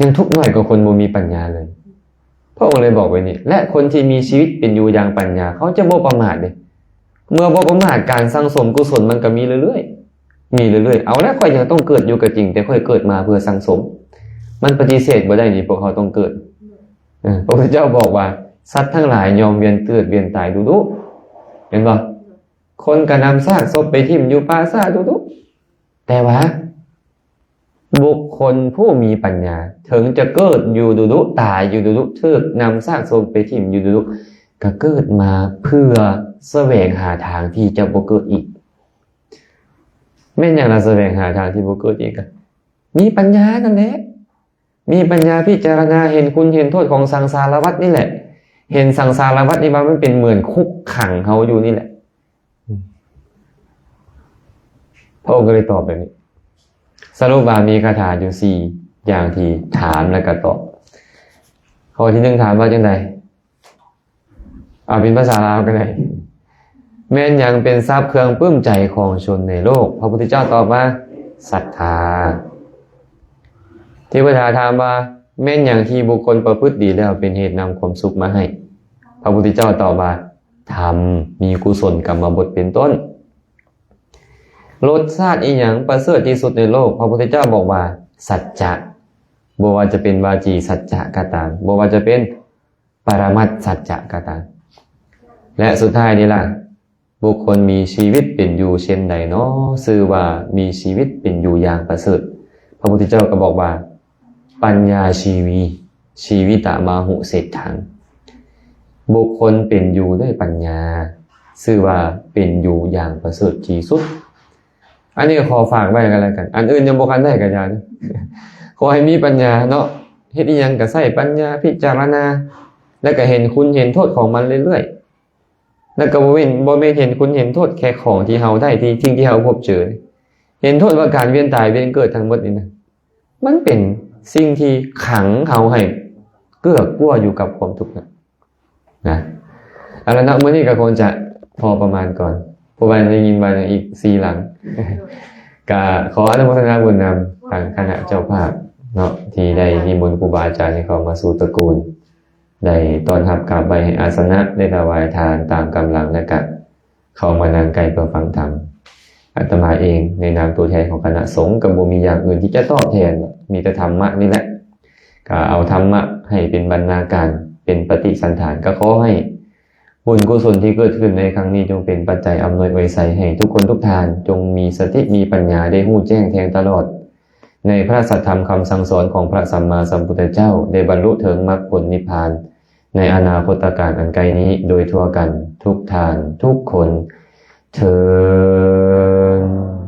ຍັງທຸກໜ້ອຍກວ່າຄົນບໍ່ມີປັນຍາເລີຍ. ພະອົງເລີຍບອກໄວ້ນີ້ ແລະ ຄົນທີ່ມີຊີວິດເປັນຢູ່ຢ່າງປັນຍາ ເຂົາຈະບໍ່ປະໝາດເດ້. ເມື່ອບໍ່ປະໝາດ ການສັ່ງສົມກຸສົນມັນກໍມີເລື້ອຍໆ ມີເລື້ອຍໆ. ເອົາລະ ຂ້ອຍຍັງຕ້ອງເກີດຢູ່ກໍຈິງ ແຕ່ຂ້ອຍເກີດມາເພື່ອສັ່ງສົມ. ມັນປະຕິເສດບໍ່ໄດ້ນີ້ ພວກເຮົາຕ້ອງເກີດ. ເອີ ພະພຸດທະເຈົ້າບອກວ່າ ສັດທັງຫຼາຍຍ່ອມວຽນເກີດວຽນຕາຍດຸໆ ແມ່ນບໍ່? ຄົນກໍນຳຊາກສົບໄປຖິ້ມຢູ່ປ່າຊ້າດຸໆ. ແຕ່ວ່າບຸກຄົນຜູ້ມີປັນຍາ ເຖິງຈະເກີດຢູ່ດຸໆ ຕາຍຢູ່ດຸໆ ຖືກນຳຊາກສົບໄປຖິ້ມຢູ່ດຸໆ ກໍເກີດມາເພື່ອສະແຫວງຫາທາງທີ່ຈະບໍ່ເກີດອີກ. ແມ່ນຫຍັງລະ ສະແຫວງຫາທາງທີ່ບໍ່ເກີດອີກ? ກໍມີປັນຍານັ້ນແຫຼະ. ມີປັນຍາພິຈາລະນາເຫັນຄຸນເຫັນໂທດຂອງສັງສາລະວັດນີ້ແຫຼະ. ເຫັນສັງສາລະວັດນີ້ວ່າມັນເປັນເໝືອນຄຸກຂັງເຮົາຢູ່ນີ້ແຫຼະ. ພະອົງກໍເລີຍຕອບແບບນີ້. ສະຫຼຸບວ່າມີຄາຖາຢູ່ສີ່ຢ່າງທີ່ຖາມແລ້ວກໍຕອບ. ຂໍ້ທີໜຶ່ງຖາມວ່າຈັ່ງໃດ? ເອົາເປັນພາສາລາວກໍໄດ້. ແມ່ນຫຍັງເປັນຊັບເຄື່ອງປຶ້ມໃຈຂອງຊົນໃນໂລກ? ພະພຸດທະເຈົ້າຕອບວ່າ ສັດທາ. ເທວະດາຖາມວ່າ ແມ່ນຫຍັງທີ່ບຸກຄົນປະພຶດດີແລ້ວເປັນເຫດນຳຄວາມສຸກມາໃຫ້? ພະພຸດທະເຈົ້າຕອບວ່າ ທຳ ມີກຸສົນກຳມະບົດເປັນຕົ້ນ. ລົດຊາດອີຫຍັງປະເສີດທີ່ສຸດໃນໂລກ? ພະພຸດທະເຈົ້າບອກວ່າ ສັດຈະ. ບໍ່ວ່າຈະເປັນວາຈີສັດຈະກໍຕາມ, ບໍ່ວ່າຈະເປັນປະລະມັດສັດຈະກໍຕາມ. ແລະ ສຸດທ້າຍນີ້ລະ, ບຸກຄົນມີຊີວິດເປັນຢູ່ເຊັ່ນໃດນໍ? ຊື່ວ່າມີຊີວິດເປັນຢູ່ຢ່າງປະເສີດ. ພະພຸດທະເຈົ້າກໍບອກວ່າ ປັນຍາຊີວີ ຊີວິຕະມະຫຸເສດຖັງ. ບຸກຄົນເປັນຢູ່ດ້ວຍປັນຍາ ຊື່ວ່າເປັນຢູ່ຢ່າງປະເສີດທີ່ສຸດ. ອັນນີ້ກໍຂໍຝາກໄວ້ກັນແລ້ວກັນ. ອັນອື່ນຍັງບໍ່ທັນໄດ້ກໍຢ່າເດີ. ຂໍໃຫ້ມີປັນຍາເນາະ. ເຮັດອີ່ຫຍັງກໍໃຊ້ປັນຍາພິຈາລະນາ ແລ້ວກໍເຫັນຄຸນເຫັນໂທດຂອງມັນເລື້ອຍໆ. ແລ້ວກໍບໍ່ແມ່ນ, ບໍ່ແມ່ນເຫັນຄຸນເຫັນໂທດແຄ່ຂອງທີ່ເຮົາໄດ້, ທີ່, ສິ່ງທີ່ເຮົາພົບເຈີ. ເຫັນໂທດວ່າການວຽນຕາຍວຽນເກີດທັງໝົດນີ້ນະ, ມັນເປັນສິ່ງທີ່ຂັງເຮົາໃຫ້ເກືອກກົວຢູ່ກັບຄວາມທຸກນະ. ນະ ເອົາລະເນາະ, ມື້ນີ້ກໍຄົງຈະພໍປະມານກ່ອນ, ເພາະວ່າໄດ້ຍິນວ່າຍັງອີກສີ່ຫຼັງ. ກໍຂໍອະນຸໂມທະນາບຸນນຳທາງຄະນະເຈົ້າພາບເນາະ ທີ່ໄດ້ນິມົນຄູບາອາຈານໃຫ້ເຂົ້າມາສູ່ຕະກູນ, ໄດ້ຕ້ອນຮັບກາບໄຫວ້ໃຫ້ອາສະນະ, ໄດ້ຖວາຍທານຕາມກຳລັງ ແລະ ກະເຂົ້າມານັ່ງໃກ້ເພື່ອຟັງທຳ. ອາດຕະມາເອງໃນນາມຕົວແທນຂອງຄະນະສົງ ກໍບໍ່ມີຢ່າງອື່ນທີ່ຈະຕອບແທນ, ມີແຕ່ທຳມະນີ້ແຫຼະ. ກໍເອົາທຳມະໃຫ້ເປັນບັນນາການ, ເປັນປະຕິສັນຖານ. ກໍຂໍໃຫ້ບຸນກຸສົນທີ່ເກີດຂຶ້ນໃນຄັ້ງນີ້ ຈົ່ງເປັນປັດໄຈອຳນວຍອວຍໄຊໃຫ້ທຸກຄົນທຸກທ່ານ, ຈົ່ງມີສະຕິມີປັນຍາ, ໄດ້ຮູ້ແຈ້ງແທງຕະຫຼອດໃນພະສັດທຳຄຳສັ່ງສອນຂອງພະສຳມາສຳພຸດທະເຈົ້າ, ໄດ້ບັນລຸເຖິງມັກຜົນນິບພານໃນອະນາຄົດຕະການອັນໃກ້ນີ້ ໂດຍທົ່ວກັນທຸກທ່ານທຸກຄົນເທີ້ນ.